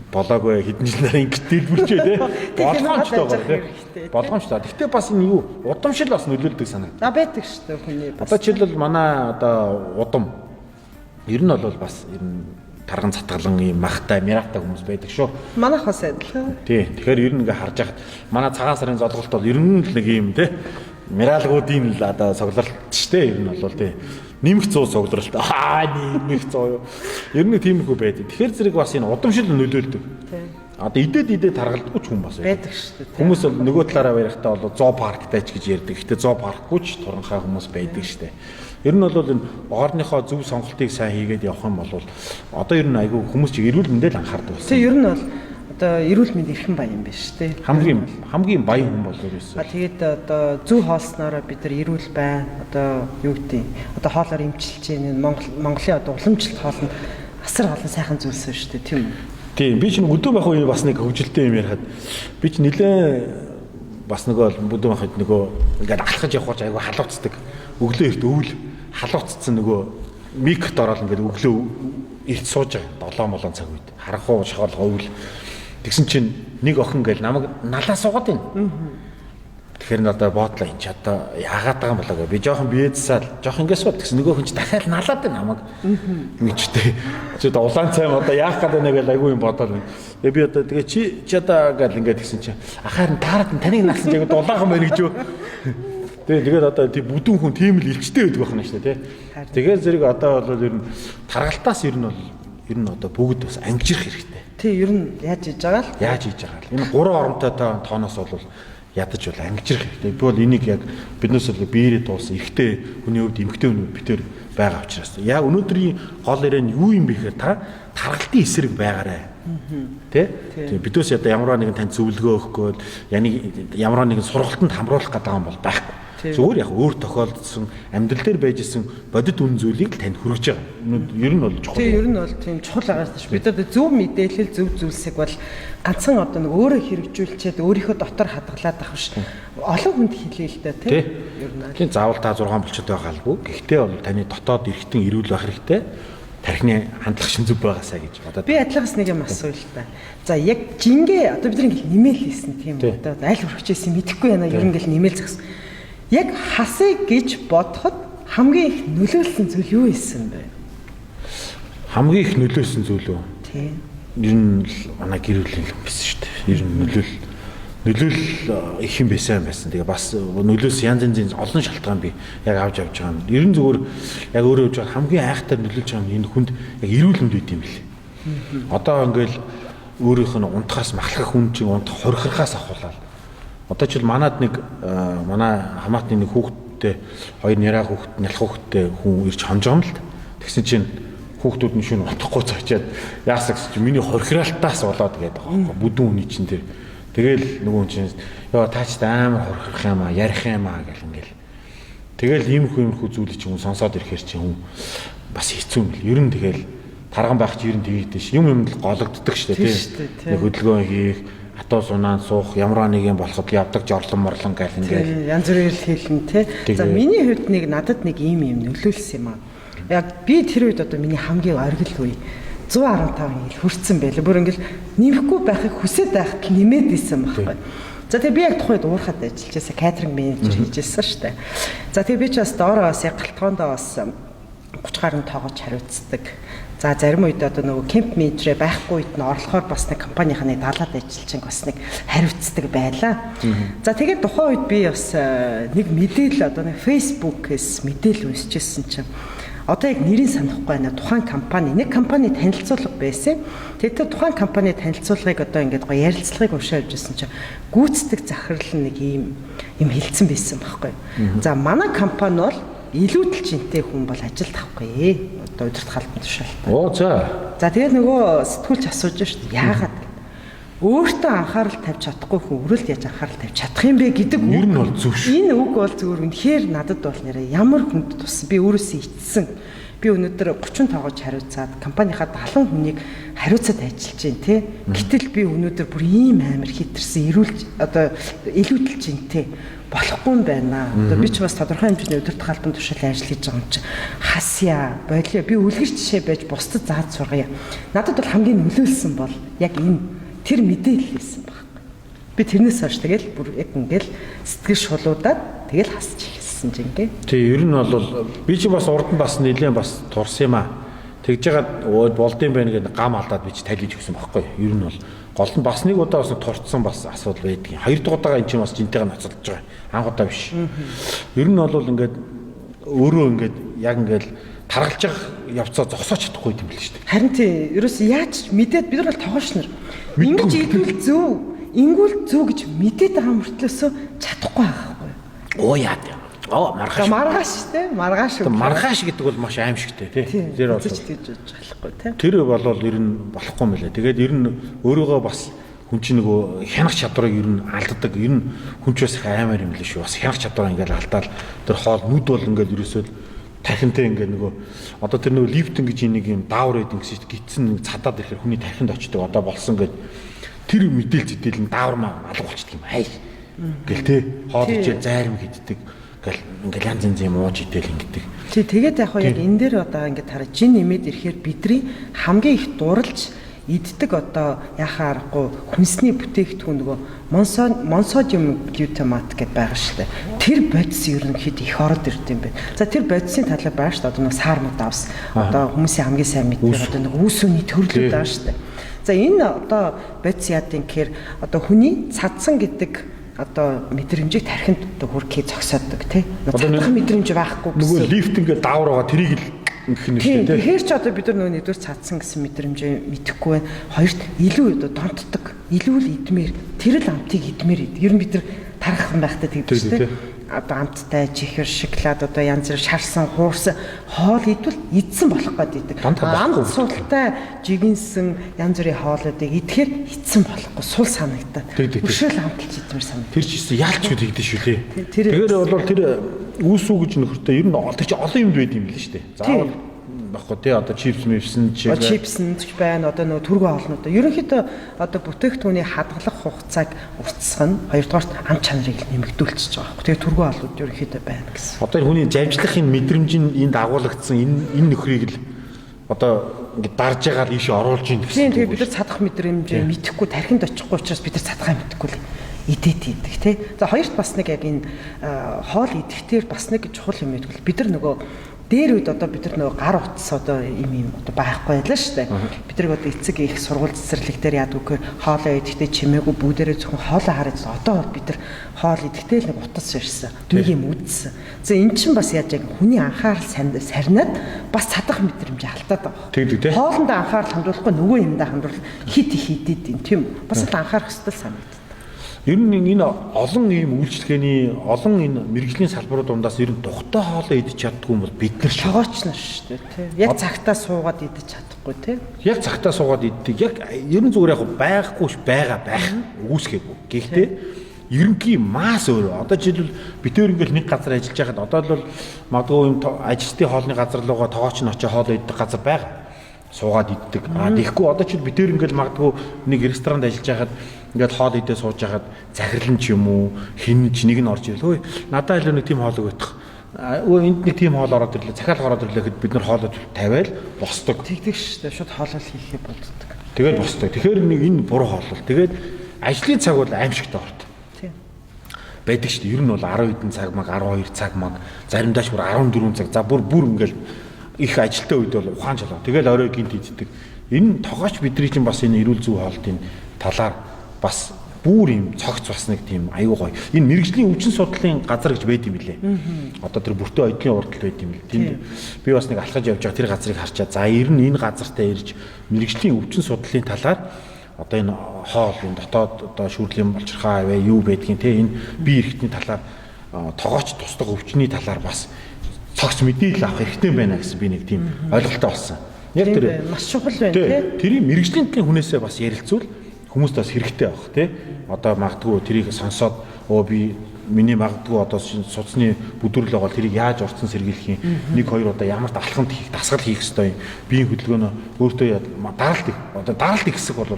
болоогүй хэдэн жил дараа ингэж дэлбэрчээ те. Болгоомжтой байгаа те. Болгоомжтой. Гэхдээ бас энэ юу удамшил бас нөлөөлдөг санагдав. А байдаг шүү дээ хүний бас. Одоо жишээлбэл манай одоо удам ер нь бол бас ер нь тарган цатгалан ийм махтай, мираатай хүмүүс байдаг шүү. Манайх бас адилхан. Тий. Тэгэхээр ер нь ингээ харж байхад манай цагаан сарын золголт бол ер нь л нэг ийм те миралгуудын л одоо цугларалт шүү дээ. Ер нь бол тий. Нэмэх 100 цугларалт. Аа нэмэх 100 юу. Ер нь тиймэрхүү байдаг. Тэгэхээр зэрэг бас энэ удамшил нөлөөлдөг. Тийм. Одоо идэд таргалдаггүй ч хүн бас байдаг шүү дээ. Хүмүүс бол нөгөө талаараа ярихдаа бол зоопарктай ч гэж ярьдаг. Гэхдээ зоопаркгүй ч туранхай хүмүүс байдаг шүү дээ. Ер нь бол энэ оорныхоо зөв сонголтыг сайн хийгээд явах юм бол одоо ер нь айгүй хүмүүс чи эрүүл мэндэл анхаардаг болсон. Тийм ер нь бол одоо эрүүл мэнд эрхэм баян биш тий. Хамгийн баян хүн бол ерөөсөө. А тэгээд одоо зөв хоолсноороо бид нар эрүүл байна. Одоо юу гэдэг одоо хоолоор эмчилж байна. Монголын одоо уламжлалт хоол нь асар олон сайхан зүйлс шүү дээ, тийм үү? Тийм. Би чинь бүдүүн байх үе бас нэг хөвгөлтэй юм ярихад би чинь нилээн бас нөгөө бүдүүн байх үед нөгөө ингээд алхаж явах гэж айгүй халууцдаг. Өглөө эрт өвөл халууцсан нөгөө микрот ороод ингээд өглөө эрт сууж байгаа. 7 молон цаг үед. Харанхуу шохол өвөл. Тэгсэн чинь нэг охин гээл намайг налаа суугаад байна. Тэгэхээр н одоо боотлоо энэ ч одоо яагаад байгаа юм болоо гэ. Би жоохон биедсаал жоохон ингэ сууд тэгсэн нөгөө хүн чи дахиад налаад байна намайг. Ингэж тэ. Чи одоо улаан цайм одоо яах гээд байна гээл айгүй юм бодоод байна. Тэгээ би одоо тэгээ чи одоо гээл ингэ тэгсэн чи ахаар нь таарад нь таныг налсан чи айгүй дулаахан байна гэж юу. Тэгээ тэгээд одоо тий бүдүүн хүн тийм л илчтэй байдаг байна шүү дээ тий. Тэгээд зэрэг одоо бол ер нь таргалтаас ер нь одоо бүгд бас ангижрах хэрэгтэй. Тий, ер нь яаж хийж байгаа л. Яаж хийж байгаа л. Энэ гурван оромтой тооноос бол ядаж бол ангижрах хэрэгтэй. Би бол энийг яг биднээс бол биеэрээ туулсан эрэгтэй хүний хувьд эмэгтэй хүний хувьд битэр байгаа учраас. Яг өнөөдрийн гол яриа нь юу юм бэ гэхээр та таргалтын эсрэг байгаарай. Тэ? Тэгээ бидөөс одоо ямар нэгэн тань зөвлөгөө өгөхгүй ямар нэгэн сургалтанд хамруулах гэдэг юм бол байхгүй. Зүгээр яг өөр тохиолдсон амьдрал дээр байж исэн бодит үн зүйлийг л танд хүргэж байгаа. Ер нь бол чухал. Тийм, ер нь бол тийм чухал байгаа шүү. Бид одоо зөв мэдээлэл, зөв зүйлсийг бол ганцхан одоо нэг өөрөө хэрэгжүүлчихэд өөрийнхөө дотор хадгалаад авах биш. Олон хүнд хэлээ л дээ, тийм. Ер нь. Тийм, заавал та 6 булчид байгаа албагүй. Гэхдээ бол таны дотоод эргэтэн эрүүл байх хэрэгтэй. Тархины хандлах шин зөв байгаасаа гэж бодоод. Би адилхаас нэг юм асууя л та. За яг жингээ одоо бид нар ингээл нэмэл хийсэн тийм үү? Одоо аль хүрхчихсэн мэдэхгүй байна. Ер нь ингээл нэмэл згсэн. Яг хасыг гэж бодоход хамгийн их нөлөөлсөн зүйл юу байсан бэ? Хамгийн их нөлөөлсөн зүйл үү? Тийм. Ер нь л манай гэр бүлийн юм байсан шүү дээ. Ер нь нөлөөл их юм байсан байсан. Тэгээ бас нөлөөс янз янзын олон шалтгаан би яг авч явж байгаа юм. Ер нь зүгээр яг өөрөө явж байгаа хамгийн айхтар нөлөөлж байгаа юм энэ хүнд яг эрүүл мэнд үйт юм бэл. Одоо ингээл өөрийнх нь унтахаас махлах хүн чинь унтах хорхирхаас ахуулаад. Одоо жишээл манад нэг манай хамаатны нэг хүүхэдтэй хоёр няраа хүүхэд, нялх хүүхэдтэй хүн ирж хонж байгаа юм л. Тэгсэн чинь хүүхдүүд нь шөнө унтахгүй цочоод яасаа гэсэн чинь миний хорхироалтаас болоод гэдэг байгаа байхгүй бүдүүн хүний чинь тэр. Тэгэл нөгөө хүн чинь ёо таач амар хорхирох юм аа, ярих юм аа гэл ингээл. Тэгэл иймэрхүү зүйлийг чинь хүн сонсоод ирэхэр чинь хүн бас хэцүү юм бэл. Ер нь тэгэл тарган байх чи ер нь тэгийдэж ш. Юм юм л гологддог штэ тий. Нэг хөдөлгөөн хийх, хатуу сунаан суух, ямар нэг юм болоход явдаг жорлон морлон гэл ингээл. Янз бүрээр л хэлнэ тий. За миний хувьд нэг надад нэг ийм юм нөлөөлсөн юм аа. Яг би тэр үед одоо миний хамгийн оргил үе. 115 ингээл хүрсэн байлаа. Бүр ингээл нэмэхгүй байхыг хүсээд байхад л нэмээд исэн байхгүй. За тэгээ би яг тухайд уурхад ажиллаж байсан. Catering manager хийж байсан шүү дээ. За тэгээ би ч бас доороо бас яг галтгоондоо бас 30 гаруй тоогооч хариуцдаг. За зарим үед одоо нөгөө кемп менежерээ байхгүй үед нь орлохоор бас нэг компанийнхаа далаад ажиллаж байг бас нэг хариуцдаг байлаа. За тэгээд тухайн үед би бас нэг мэдээлэл одоо нэг Facebook-ээс мэдээлэл уншижсэн чинь одоо яг нэрийг санахгүй байна. Тухайн компани нэг компани танилцуулга байсан. Тэгээд тухайн компани танилцуулгыг одоо ингээд гоё ярилцлагыг уншаа явж байсан чинь гүйцэтгэх захирал нэг ийм юм хэлсэн байсан байхгүй. За манай компани бол илүүдэл жинтэй хүн бол ажилд авахгүй. Одоо удирдах албан тушаалтай. Оо за. За тэгээд нөгөө сэтгүүлч асууж шүү дээ. Яагаад гэв? Өөртөө анхаарал тавьж чадахгүй хүн өрөлд яаж анхаарал тавьж чадах юм бэ гэдэг үг. Ер нь бол зөв шүү. Энэ үг бол зүгээр үнэхээр надад бол нэрээ ямар хүнд туссан. Би өөрөөсөө итсэн. Би өнөөдөр 30 тоогооч хариуцаад компанийнхаа 70 хүнийг хариуцаад ажиллаж байна те. Гэтэл би өнөөдөр бүр ийм амар хитэрсэн эрүүлж одоо илүүдэл жинтэй болохгүй юм байна. Одоо би ч бас тодорхой хэмжээний удирдах албан тушаалын ажил хийж байгаа юм чи хасья, болио би үлгэр жишээ байж бусдад зааж сургая. Надад бол хамгийн нөлөөлсөн бол яг энэ тэр мэдээлэл байсан баг. Би тэрнээс хойш тэгэл бүр яг ингээл сэтгэл шулуудаад тэгэл хасч эхэлсэн жингээ. Тий, ер нь бол би чи бас урд нь бас нэлээд бас турсан юм аа. Тэгж жагаад болдсон байх гэдэг гам алдаад би чи талиж өгсөн байхгүй. Ер нь бол гол нь бас нэг удаа бас турцсан бас асуудал байдгийн. Хоёр дахь удаага эн чинь бас жинтэйгээ ноцолдож байгаа. Анх удаа биш. Ер нь бол ингээд өөрөө ингээд яг ингээд таргалж явах явцаа зогсоож чадахгүй юм л шүү дээ. Харин тий, ерөөс яаж мэдээд бид нар бол тогоош нар. Ингэж идвэл зөв, ингүүл зөв гэж мэдээд байгаа мөртлөөсөө чадахгүй байгаа байхгүй юу? Оо яа. Оо маргааш. Маргааш тий, маргааш. Маргааш гэдэг бол маш аимшигтэй тий. Тэр бол тэгж бодож болохгүй тий. Тэр бол ер нь болохгүй юм лээ. Тэгээд ер нь өөрийгөө бас хүн чинь нөгөө хянах чадварыг ер нь алддаг. Ер нь хүн ч бас их аймаар юм лээ шүү. Бас хянах чадвараа ингээл алдаал тэр хоол нүд бол ингээл ерөөсөө тархинтай ингээ нөгөө одоо тэр нөгөө лифтинг гэж нэг юм даавар гэдэг гэсэн чинь гитсэн нэг цадаад ирэхээр хүний тархинд очдог. Одоо болсон гэд тэр мэдээл зэтэл нь даавар маа алга болчдөг юм. Хай. Гэл те хоол ичээ зайрам хийддэг. Гэл ингээл янз янз юм ууж идэл ингэдэг. Тий, тэгээд яг яг энэ дээр одоо ингээд хараа жин нэмээд ирэхээр бидний хамгийн их дурлж иддэг одоо яхаа аргагүй хүнсний бүтээгдэхүүн нөгөө монсодиум глютамат гэдээ байгаа шүү дээ. Тэр бодис ерөнхийдөө их ороод ирд юм байна. За тэр бодисын талаар байгаа шүү дээ. Одоо нэг саармууд авс. Одоо хүмүүсийн хамгийн сайн мэддэг одоо нэг үүсвэний төрлүүд байгаа шүү дээ. За энэ одоо бодис яад юм гэхээр одоо хүний цадсан гэдэг одоо мэдрэмжийг тархинд одоо хүрхий зогсоодог тий. Цадах мэдрэмж байхгүй гэсэн. Нөгөө лифт ингээд даавар байгаа тэрийг л ингэх нь шүү дээ. Тэгэхээр ч одоо бид нар нөгөө нэгдүгээр цадсан гэсэн мэдрэмжээ мэдэхгүй байна. Хоёрт илүү одоо донтдог, илүү л идмээр, тэр л амтыг идмээр идэг. Ер нь бид нар тарах юм байхтай тэгдэг шүү дээ. Одоо амттай чихэр, шоколад одоо янз бүр шарсан, хуурсан хоол идвэл идсэн болох гээд идэг. Амт султай жигэнсэн янз бүрийн хоолуудыг идэхээр идсэн болохгүй сул санагдаад. Өшөөл амталж идмээр санагдав. Тэр ч ихсэн яалч үл тэгдэж шүү дээ. Тэгэхээр бол тэр үүсүү гэж нөхөртэй ер нь тэр чи олон юмд байд юм л шүү дээ. Заавал баггүй тий одоо чипс мипсэн чи чипс ч байна одоо нөгөө түргэн хоолнууд. Ерөнхийдөө одоо бүтээгдэхүүний хадгалах хугацааг уртсах нь хоёрдугаарт ам чанарыг нэмэгдүүлчихэж байгаа байхгүй. Тэгээ түргэн хоолнууд ерөнхийдөө байна гэсэн. Одоо энэ хүний завжлахын мэдрэмж нь энд агуулгдсан энэ нөхрийг л одоо ингээд дарж байгаа л ийшээ оруулж ийн гэсэн. Тийм тэгээ бид нар цадах мэдрэмжээ мэдэхгүй тархинд очихгүй учраас бид нар цадахаа мэдэхгүй л идэт идэг тий. За хоёрт бас нэг яг энэ хоол идэхтэр бас нэг чухал юм байдаг. Бид нар нөгөө дээр үед одоо бид нар нөгөө гар утас одоо юм одоо байхгүй байлаа шүү дээ. Бид нар одоо эцэг их сургууль цэцэрлэг дээр яадаг вэхээр хоолоо идэхдээ чимээгүй бүгдээрээ зөвхөн хоолоо хараад одоо бид нар хоол идэхдээ л нэг утас ирсэн. Нэг юм үдсэн. За эн чинь бас яаж яг хүний анхаарал сарнаад бас цадах мэдрэмж алдаад байгаа. Тэгдэг тий. Хоолндоо анхаарал хандуулахгүй нөгөө юмдаа хандуул хит их идэд юм тийм үү? Бас л анхаарах ёстой санагдав. Ер нь энэ олон ийм үйлчлэгээний олон энэ мэрэгжлийн салбарууд дундаас ер нь тухтай хоолоо идэж чаддгүй юм бол бид нар шогооч нар шүү дээ тий. Яг цагтаа суугаад идэж чадахгүй тий. Яг цагтаа суугаад иддэг. Яг ер нь зүгээр яг байхгүй ш байгаа байх үүсгээгүй. Гэхдээ ерөнхий масс өөрөө одоо жишээлбэл бид өөр ингээл нэг газар ажиллаж байхад одоо л бол магадгүй юм ажилтны хоолны газар руугаа тоогооч нь очиж хоол иддэг газар байгаа. Суугаад иддэг. А тэгэхгүй одоо ч бид өөр ингээл магадгүй нэг ресторанд ажиллаж байхад ингээд хоол идээ сууж байхад захирал нь ч юм уу хин ч нэг нь орж ирэл. Хөөе надаа илүү нэг тийм хоол өгөх. Энд нэг тийм хоол ороод ирлээ, захиалга ороод ирлээ гэхэд бид нар хоолой тавиал босдог. Тэгдэг шүү дээ. Шууд хоолол хийхээ болддог. Тэгээд босдог. Тэгэхээр нэг энэ буруу хоолол. Тэгээд ажлын цаг бол аимшигтай орт. Тийм. Байдаг шүү дээ. Ер нь бол 10 хэдэн цаг маг, 12 цаг маг, заримдаа ч бүр 14 цаг. За бүр ингээл их ажилтай үед бол ухаан чалаа. Тэгэл орой гинт иддэг. Энэ тогооч бидний чинь бас энэ эрүүл зүй хоолтын талаар бас бүр юм цогц бас нэг тийм аюу гоё. Энэ мэрэгжлийн өвчин судлалын газар гэж байд юм билээ. Одоо тэр бүртээ одлын урдал байд юм бил. Тэнд би бас нэг алхаж явж байгаа тэр газрыг харчаа. За ер нь энэ газартаа ирж мэрэгжлийн өвчин судлалын талаар одоо энэ хоол, энэ дотоод одоо шүрлийн болчирхаа аваа юу байдгийг те энэ бие эрхтний талаар тогооч туслах өвчний талаар бас цогц мэдээлэл авах хэрэгтэй байна гэсэн би нэг тийм ойлголттой болсон. Яг тэр маш чухал байна те. Тэрийг мэрэгжлийн талын хүнээсээ бас ярилцвал хүмүүст бас хэрэгтэй байх тий. Одоо магадгүй тэрийг сонсоод би миний магадгүй одоо судасны бүдрэл байгаа тэрийг яаж орцсон сэргийлэх юм, нэг хоёр удаа ямар алхамд хийх, дасгал хийх ёстой юм. Биеийн хөдөлгөөнөө өөртөө даралт их одоо даралт их хэсэг бол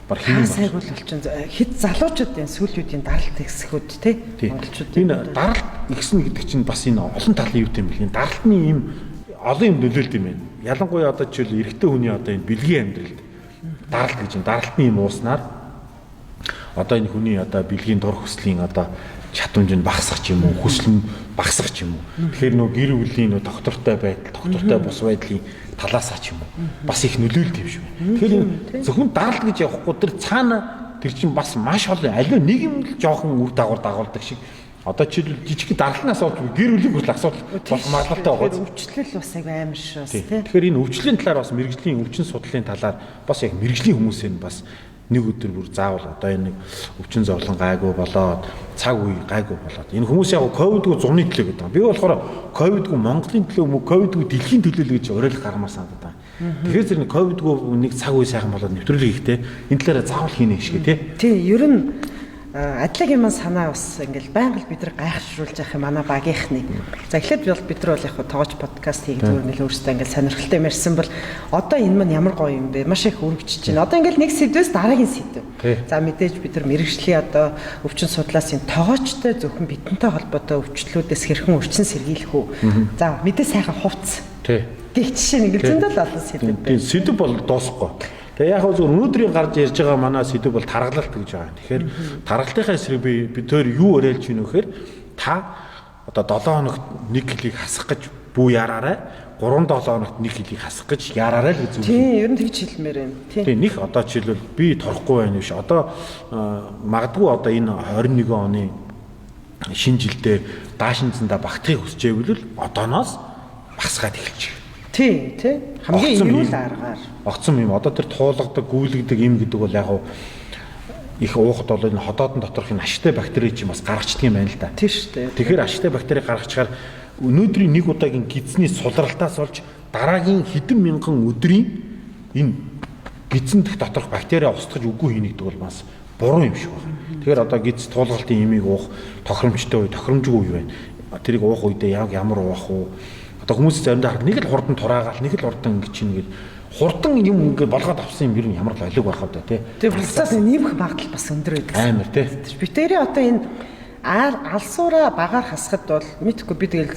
баг хэм сайгуул болчин хэд залуучууд энэ сүүлийн үеийн даралт ихсгүүд тий монголчууд энэ даралт ихсэн гэдэг чинь бас энэ олон талын юу юм бэл. Энэ даралтны ийм олон юм нөлөөлд юм байна. Ялангуяа одоо жишээл эрэгтэй хүний одоо энэ бэлгийн амьдралд даралт гэж юм. Даралтны юм ууснаар одоо энэ хүний одоо бэлгийн дур хүслийн одоо чадамж нь багасах ч юм уу, хүсэл нь багасах ч юм уу. Тэгэхээр нөө гэр бүлийн нөө доктортой байдал, доктортой бус байдлын талаасаа ч юм уу бас их нөлөөлт юм шиг байна. Тэгэхээр зөвхөн даралт гэж явахгүй тэр цаана тэр чинь бас маш олон аливаа нэг юм л жоохон үр дагавар дагуулдаг шиг. Одоо жишээлбэл жижиг даралтнаас болж гэр бүлийн хүртэл асуудал болох магадлалтай байгаа. Өвчлөл бас айгүй амар шүү бас тий. Тэгэхээр энэ өвчлийн талаар бас мэрэгжлийн өвчин судлалын талаар бас яг мэрэгжлийн хүмүүсээ нь бас нэг өдөр бүр заавал одоо энэ нэг өвчин зовлон гайгүй болоод цаг үе гайгүй болоод энэ хүмүүс яг ковидгүй зуны төлөө гэдэг. Би болохоор ковидгүй Монголын төлөө мөн ковидгүй дэлхийн төлөө л гэж уриалга гаргамаар санагдаад байна. Тэгэхээр зэрэг ковидгүй нэг цаг үе сайхан болоод нэвтрүүлэг хийхдээ энэ талаараа заавал хийнэ гэх шиг тий. Тий, ер нь Адлагийн маань санаа бас ингээл байнга л бид нар гайхшруулж явах юм манай багийнхны. За эхлээд бол бид нар бол яг тоогооч подкаст хийх зүгээр ингээл өөрсдөө ингээл сонирхолтой юм ярьсан бол одоо энэ маань ямар гоё юм бэ? Маш их өргөжж байна. Одоо ингээл нэг сэдвээс дараагийн сэдв. За мэдээж бид нар мэрэгжлийн одоо өвчин судлаас энэ тоогоочтой зөвхөн бидэнтэй холбоотой өвчлүүдээс хэрхэн өвчин сэргийлэх үү? За мэдээ сайхан хувц. Гэх жишээ нь ингээл зөндөл олон сэдв байна. Сэдв бол дуусахгүй. Тэгээ яг зөв өнөөдрийн гарч ярьж байгаа манай сэдв бол таргалалт гэж байгаа. Тэгэхээр таргалтынхаа эсрэг би тэр юу уриалж байна вэ гэхээр та одоо 7 хоногт 1 кг хасах гэж бүү яраарай. 3-7 хоногт 1 кг хасах гэж яраарай л гэж зөвлөв. Тийм, ер нь тэгж хэлмээр байна. Тийм, них одоо жишээлбэл би торхгүй байна биш. Одоо магадгүй одоо энэ 21 оны шинэ жилдээ даашинзандаа багтахыг хүсчээвэл одооноос багасгаад эхэлчих. Тий, тий. Хамгийн эрүүл аргаар. Огцом юм. Одоо тэр туулгадаг, гүйлгдэг юм гэдэг бол яг их уухад бол энэ ходоодон доторх энэ ашигтай бактери чинь бас гаргацдаг юм байна л да. Тий шүү дээ. Тэгэхээр ашигтай бактери гаргачаар өнөөдрийн нэг удаагийн гидсний сулралтаас болж дараагийн хэдэн мянган өдрийн энэ гидсэн дэх доторх бактери устгаж үгүй хийнэ гэдэг бол бас буруу юм шиг байна. Тэгэхээр одоо гидс туулгалтын имийг уух тохиромжтой үе, тохиромжгүй үе байна. Тэрийг уух үедээ яг ямар уух уу? Одоо хүмүүс заримдаа хараад нэг л хурдан тураагаал, нэг л хурдан ингэж чинь гээд хурдан юм ингээд болгоод авсан юм ер нь ямар л олиг байх вэ тий. Тэгээ процесс нэмэх магадлал бас өндөр байдаг. Амар тий. Би тэрий одоо энэ алсуураа багаар хасахад бол мэдхгүй би тэгэл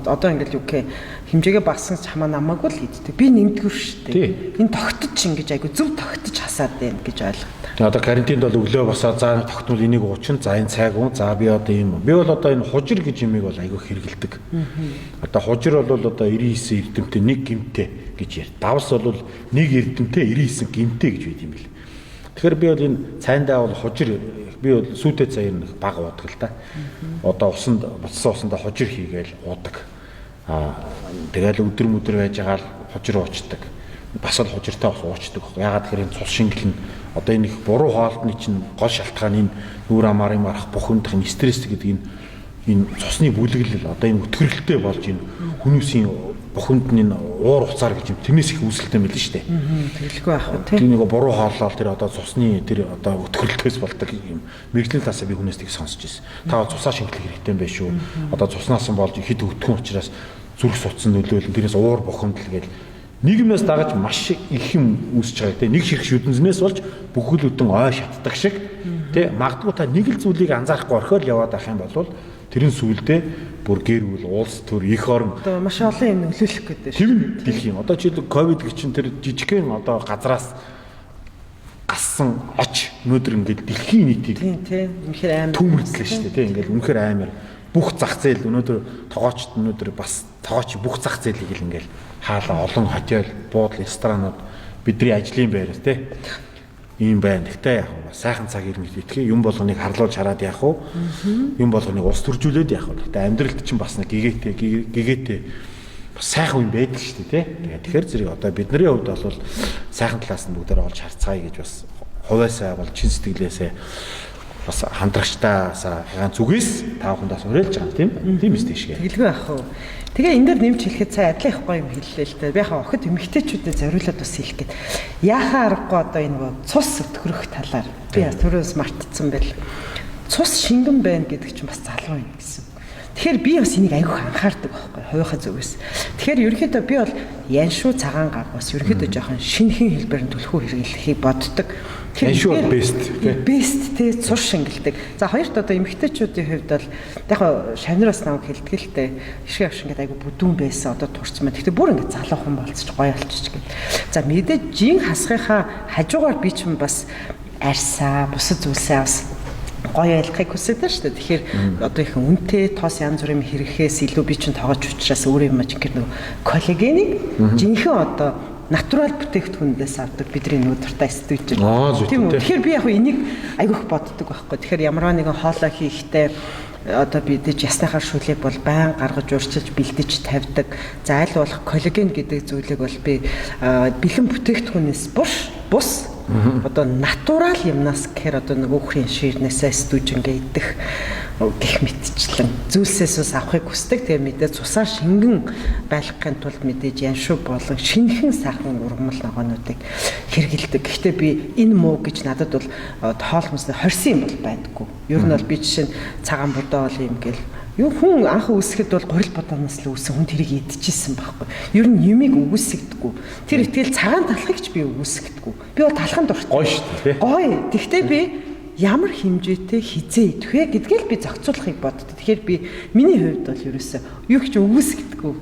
одоо ингээл юу гэх хэмжээгээ багасгах ч хамаа намаагүй л иддэг. Би нэмдгүр шүү дээ. Энэ тогтож ингэж айгу зөв тогтож хасаад байна гэж ойлгодог. Тэгээ одоо карантинд бол өглөө босоо за тогтмол энийг уучин, за энэ цайг уу, за би одоо ийм. Би бол одоо энэ хужир гэж юмыг бол айгу хэрэгэлдэг. Одоо хужир бол одоо 99 эрдэмтэй нэг гэмтэй гэж ярь. Давс бол нэг эрдэмтэй 99 гэмтэй гэж байд юм бэл. Тэгэхээр би бол энэ цайндаа бол хужир би бол сүйтэй цай ер нь бага уудаг л да. Одоо усанд буцсан усандаа хужир хийгээл уудаг. Тэгэл өдөр мөдөр байж байгаа л хужир уучдаг. Бас л хужиртай бас уучдаг. Ягаад тэгэхээр энэ цус шингэл нь одоо энэ их буруу хоолтны чинь гол шалтгаан энэ нүүр амаар юм арах бүх юмдах энэ стресс гэдэг энэ цусны бүлэглэл одоо энэ өтгөрөлттэй болж энэ хүмүүсийн бухимд нь энэ уур уцаар гэж юм тэрнээс их үүсэлтэй юм билээ шүү дээ. Тэгэлгүй байх уу тий. Тэр нэг буруу хооллол тэр одоо цусны тэр одоо өтгөрөлтөөс болдог юм. Мэргэжлийн талаасаа би хүнээс тийг сонсч ирсэн. Та бол цусаа шингэлэх хэрэгтэй юм байна шүү. Одоо цуснаас нь болж хэд өтгөн учраас зүрх судсан нөлөөлөн тэрнээс уур бухимдал гэл нийгмээс дагаж маш их юм үүсэж байгаа тий. Нэг ширх шүдэнзнээс болж бүхэл бүтэн ой шатдаг шиг Тэ магадгүй та нэг л зүйлийг анзаарахгүй орхиол яваад байх юм бол тэрэн сүулдэ бүр гэр бүл, улс төр, эх орн одоо маш олон юм нөлөөлөх гэдэг шүү. Тэр дэлхийн одоо жишээлбэл ковид гэж чинь тэр жижигхэн одоо газраас гассан оч өнөөдөр ингээд дэлхийн нийтийг тийм тийм үнэхээр амар түмэрдлээ шүү дээ тийм ингээд үнэхээр амар бүх зах зээл өнөөдөр тогоочд өнөөдөр бас тогооч бүх зах зээлийг л ингээд хаалаа олон хотел, буудал, ресторанууд бидний ажлын байр тийм ийм байна. Гэхдээ яг сайхан цаг ирнэ гэдгийг юм болгоныг харлуулж хараад яах вэ? Юм болгоныг улс төржүүлээд яах вэ? Гэхдээ амьдралд чинь бас нэг гэгээтэй бас сайхан юм байдаг шүү дээ, тий. Тэгээд тэгэхээр зэрэг одоо бидний хувьд бол сайхан талаас нь бүгдээр олж харцгаая гэж бас хувиасаа бол чин сэтгэлээсээ бас хандрагчтаасаа хагаан зүгээс та бүхэнд бас уриалж байгаа тийм. Тийм үстэй шиг. Тэгэлгүй ах уу. Тэгээ энэ дээр нэмж хэлэхэд сая адилхан их гоё юм хэллээ л дээ. Би яхаа охид эмэгтэйчүүдэд зориулаад бас хэлэх гээд. Яхаа аргагүй одоо энэ нөгөө цус өтгөрөх талаар би бас түрүүс мартцсан байл. Цус шингэн байна гэдэг чинь бас залуу юм гэсэн. Тэгэхээр би бас энийг айгүйх анхаардаг байхгүй хувийнхаа зүгээс. Тэгэхээр ерөнхийдөө би бол яншуу цагаан гаргаас ерөнхийдөө жоохон шинэхэн хэлбэр нь түлхүү хэрэглэхийг боддог. Яншуу бол best тий. Best тий цус шингэлдэг. За хоёрт одоо эмэгтэйчүүдийн хувьд бол яг шавнараас намайг хэлдэг л дээ. Ишгэ авш ингээд айгу бүдүүн байсан одоо турцсан байна. Гэхдээ бүр ингээд залуухан болцож гоё болчих гээд. За мэдээж жин хасгийнхаа хажуугаар би ч бас арьсаа бусад зүйлсээ бас гоё айлхыг хүсдэг шүү дээ. Тэгэхээр одоо их үнэтэй тоос янз бүрийн хэрэгхээс илүү би чинь тоогооч учраас өөр юм чинь нөгөө коллагенийг жинхэнэ одоо натурал бүтээгдэхүүнээс авдаг бидний нүүд дуртай стүүж. Тийм үү. Тэгэхээр би яг энийг айгүйх боддог байхгүй. Тэгэхээр ямар нэгэн хоолой хийхдээ одоо бид ясныхаа шүлэг бол байн гаргаж урчилж бэлдэж тавьдаг. За аль болох коллаген гэдэг зүйлийг бол би бэлэн бүтээгдэхүүнээс бус одоо натурал юмнаас гэхээр одоо нөгөө үхрийн ширнээсээ стүүжингээ идэх гэх мэтчлэн зүйлсээс ус авахыг хүсдэг. Тэгээ мэдээ цусаар шингэн байлгахын тулд мэдээж яншуу болон шинэхэн сайхан ургамал ногоонуудыг хэрэгэлдэг. Гэхдээ би энэ муу гэж надад бол хоол хүнсний хорсон юм бол байдаггүй. Ер нь бол би жишээ нь цагаан будаа бол юм гээл юу хүн анх үүсгэхэд бол гурил будаанаас л үүсэн хүн тэрийг идчихсэн байхгүй. Ер нь юмыг үгүйсгдэггүй. Тэр итгэл цагаан талхыг ч би үгүйсгдэггүй. Би бол талхан дуртай. Гоё шүү дээ. Гоё. Тэгтээ би ямар хэмжээтэй хизээ идэх вэ гэдгийг л би зохицуулахыг боддог. Тэгэхээр би миний хувьд бол ерөөсөө юу ч үгүйсгдэггүй.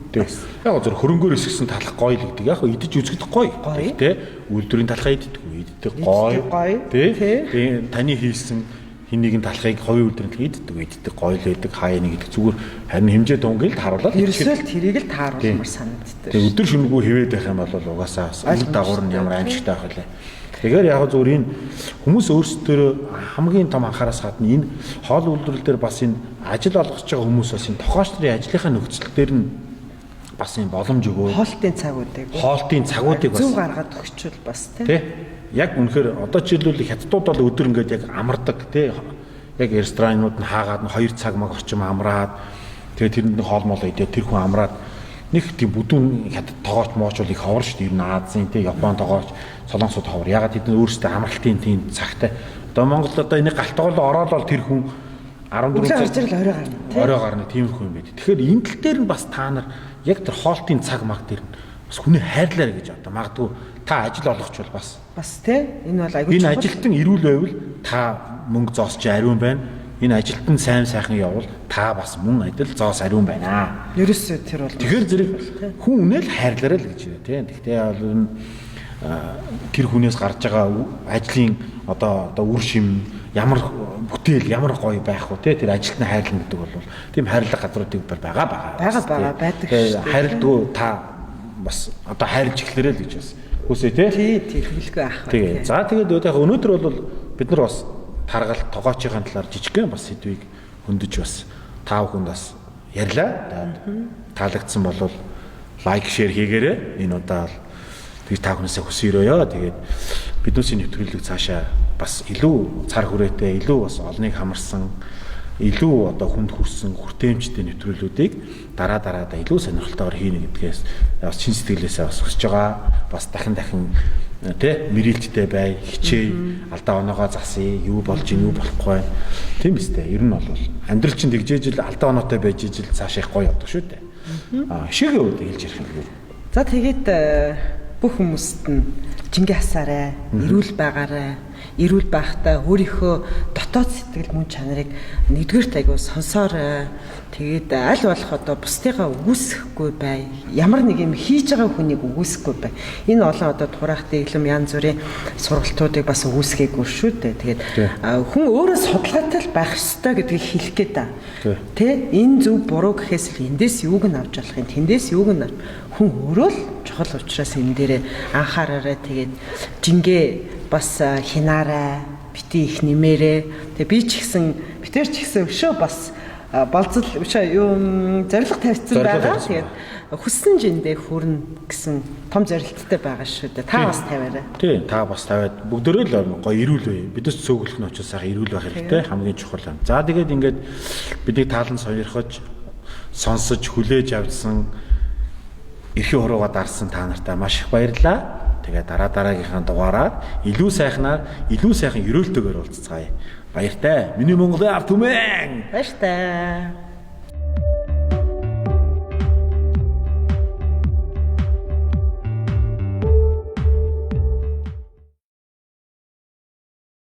Яг зөв хөрөнгөөр өсгсөн талх гоё л гэдэг. Яг идэж үзэхэд гоё. Гэхдээ үйлдвэрийн талхаа иддэггүй. Иддэг гоё. Тэ. Таны хийсэн хин нэгэн талхыг хувийн үйлдвэрийн талхыг иддэг, иддэг гоё л байдаг, хаяа нэг идэх зүгээр харин хэмжээ дунгийг л тааруулаад ерөөсөө л тэрийг л тааруулмаар санагддаг. Тэгээ өдөр шөнөгүй хэвээд байх юм бол угаасаа үр дагавар нь ямар аимшигтай байх вэ? Тэгэхээр яг зүгээр энэ хүмүүс өөрсдөө хамгийн том анхаараас гадна энэ хоол үйлдвэрлэл дээр бас энэ ажил олгож байгаа хүмүүс бас энэ тохооч нарын ажлынхаа нөхцөл дээр нь бас энэ боломж өгөө. Хоолтын цагуудыг бас зөв гаргаад өгчвөл бас тий. Яг үнэхээр одоо жишээлбэл хятадууд бол өдөр ингээд яг амардаг тий. Яг ресторанууд нь хаагаад нь 2 цаг маг орчим амраад тэгээ тэрэнд нь хоол моол идээ тэр хүн амраад нэг тийм бүдүүн хятад тогооч мооч бол их ховор шүү дээ. Ер нь Азийн тий Япон тогооч, Солонгосууд ховор. Ягаад тэд нар өөрсдөө амралтын тийм цагтай. Одоо Монголд одоо энийг галт тоглол ороод бол тэр хүн 14 цаг зэрэг орой гарна тий. Орой гарна тиймэрхүү юм байд. Тэгэхээр энэ тал дээр нь бас та нар яг тэр хоолтын цаг маг дээр нь бас хүний хайрлаарай гэж одоо магадгүй та ажил олгоч бол бас тий энэ бол айгүй энэ ажилтан эрүүл байвал та мөнгө зоос чи ариун байна. Энэ ажилтан сайн сайхан явбал та бас мөн адил зоос ариун байна. Ерөөсөө тэр бол тэгэхээр зэрэг хүн үнэл хайрлаарай л гэж байна тий. Гэхдээ бол тэр хүнээс гарч байгаа ажлын одоо үр шим ямар бүтээл ямар гоё байх вэ тий тэр ажилтны хайрлна гэдэг бол тийм хайрлах газруудыг байгаа байдаг шүү. Хайрлдгүй та бас одоо хайрлж эхлэрэй л гэж бас хүсье тий. Тий, хэлэхгүй ах. Тэгээ. За тэгээд яг өнөөдөр бол бид нар бас таргал тогоочийн талаар жижигхэн бас сэдвийг хөндөж бас та бүхэнд бас ярьлаа. Таалагдсан бол лайк, шеэр хийгээрэй. Энэ удаа бол тэгж та бүхнээсээ хүсэн өрөөё. Тэгээд биднээсийн нэвтрүүлэг цаашаа бас илүү цар хүрээтэй, илүү бас олныг хамарсан, илүү одоо хүнд хүрсэн хүртээмжтэй нэвтрүүлгүүдийг дараа дараадаа илүү сонирхолтойгоор хийнэ гэдгээс бас чин сэтгэлээсээ бас хүсэж байгаа. Бас дахин тий мэрэлттэй бай, хичээ, алдаа оноогоо засъя, юу болж ийн, юу болохгүй байна. Тийм үстэй. Ер нь бол амьдрал чинь тэгжээж л алдаа оноотой байж ижил цаашаа их гоё явдаг шүү дээ. Аа шигээ үүд хэлж ярих юм юу. За тэгээд бүх хүмүүст нь жингээ хасаарай, эрүүл байгаарай. Эрүүл байхдаа өөрийнхөө дотоод сэтгэл мөн чанарыг нэгдүгээрт айгуу сонсоорой. Тэгээд аль болох одоо бусдыгаа үгүйсэхгүй бай. Ямар нэг юм хийж байгаа хүнийг үгүйсэхгүй бай. Энэ олон одоо тураах дэглэм янз бүрийн сургалтуудыг бас үгүйсгээгүй шүү дээ. Тэгээд хүн өөрөө судалгаатай л байх ёстой гэдгийг хэлэх гээд та. Тэ энэ зөв буруу гэхээс л эндээс юуг нь авч болох юм, тэндээс юуг нь хүн өөрөө л чухал учраас энэ дээрээ анхаараарай. Тэгээд жингээ бас хинаарай, бити их нэмээрээ. Тэгээ би ч гэсэн битэр ч гэсэн өшөө бас болцол өшөө юу зорилго тавьсан байгаа. Тэгээд хүссэн жиндээ хүрнэ гэсэн том зорилттой байгаа шүү дээ. Та бас тавиарай. Тийм, та бас тавиад бүгдөө л гоё эрүүл бай. Бидээс цөөхлөх нь очиж сайхан эрүүл байх хэрэгтэй. Хамгийн чухал юм. За тэгээд ингээд бидний таалан сонирхож сонсож хүлээж авсан эрхийн хурууга дарсан та нартай маш их баярлалаа. Тэгээд дараа дараагийнхаа дугаараар илүү сайхнаар, илүү сайхан ерөөлтөөр уулзцгаая. Баяртай. Миний Монголын ард түмэн. Баяртай.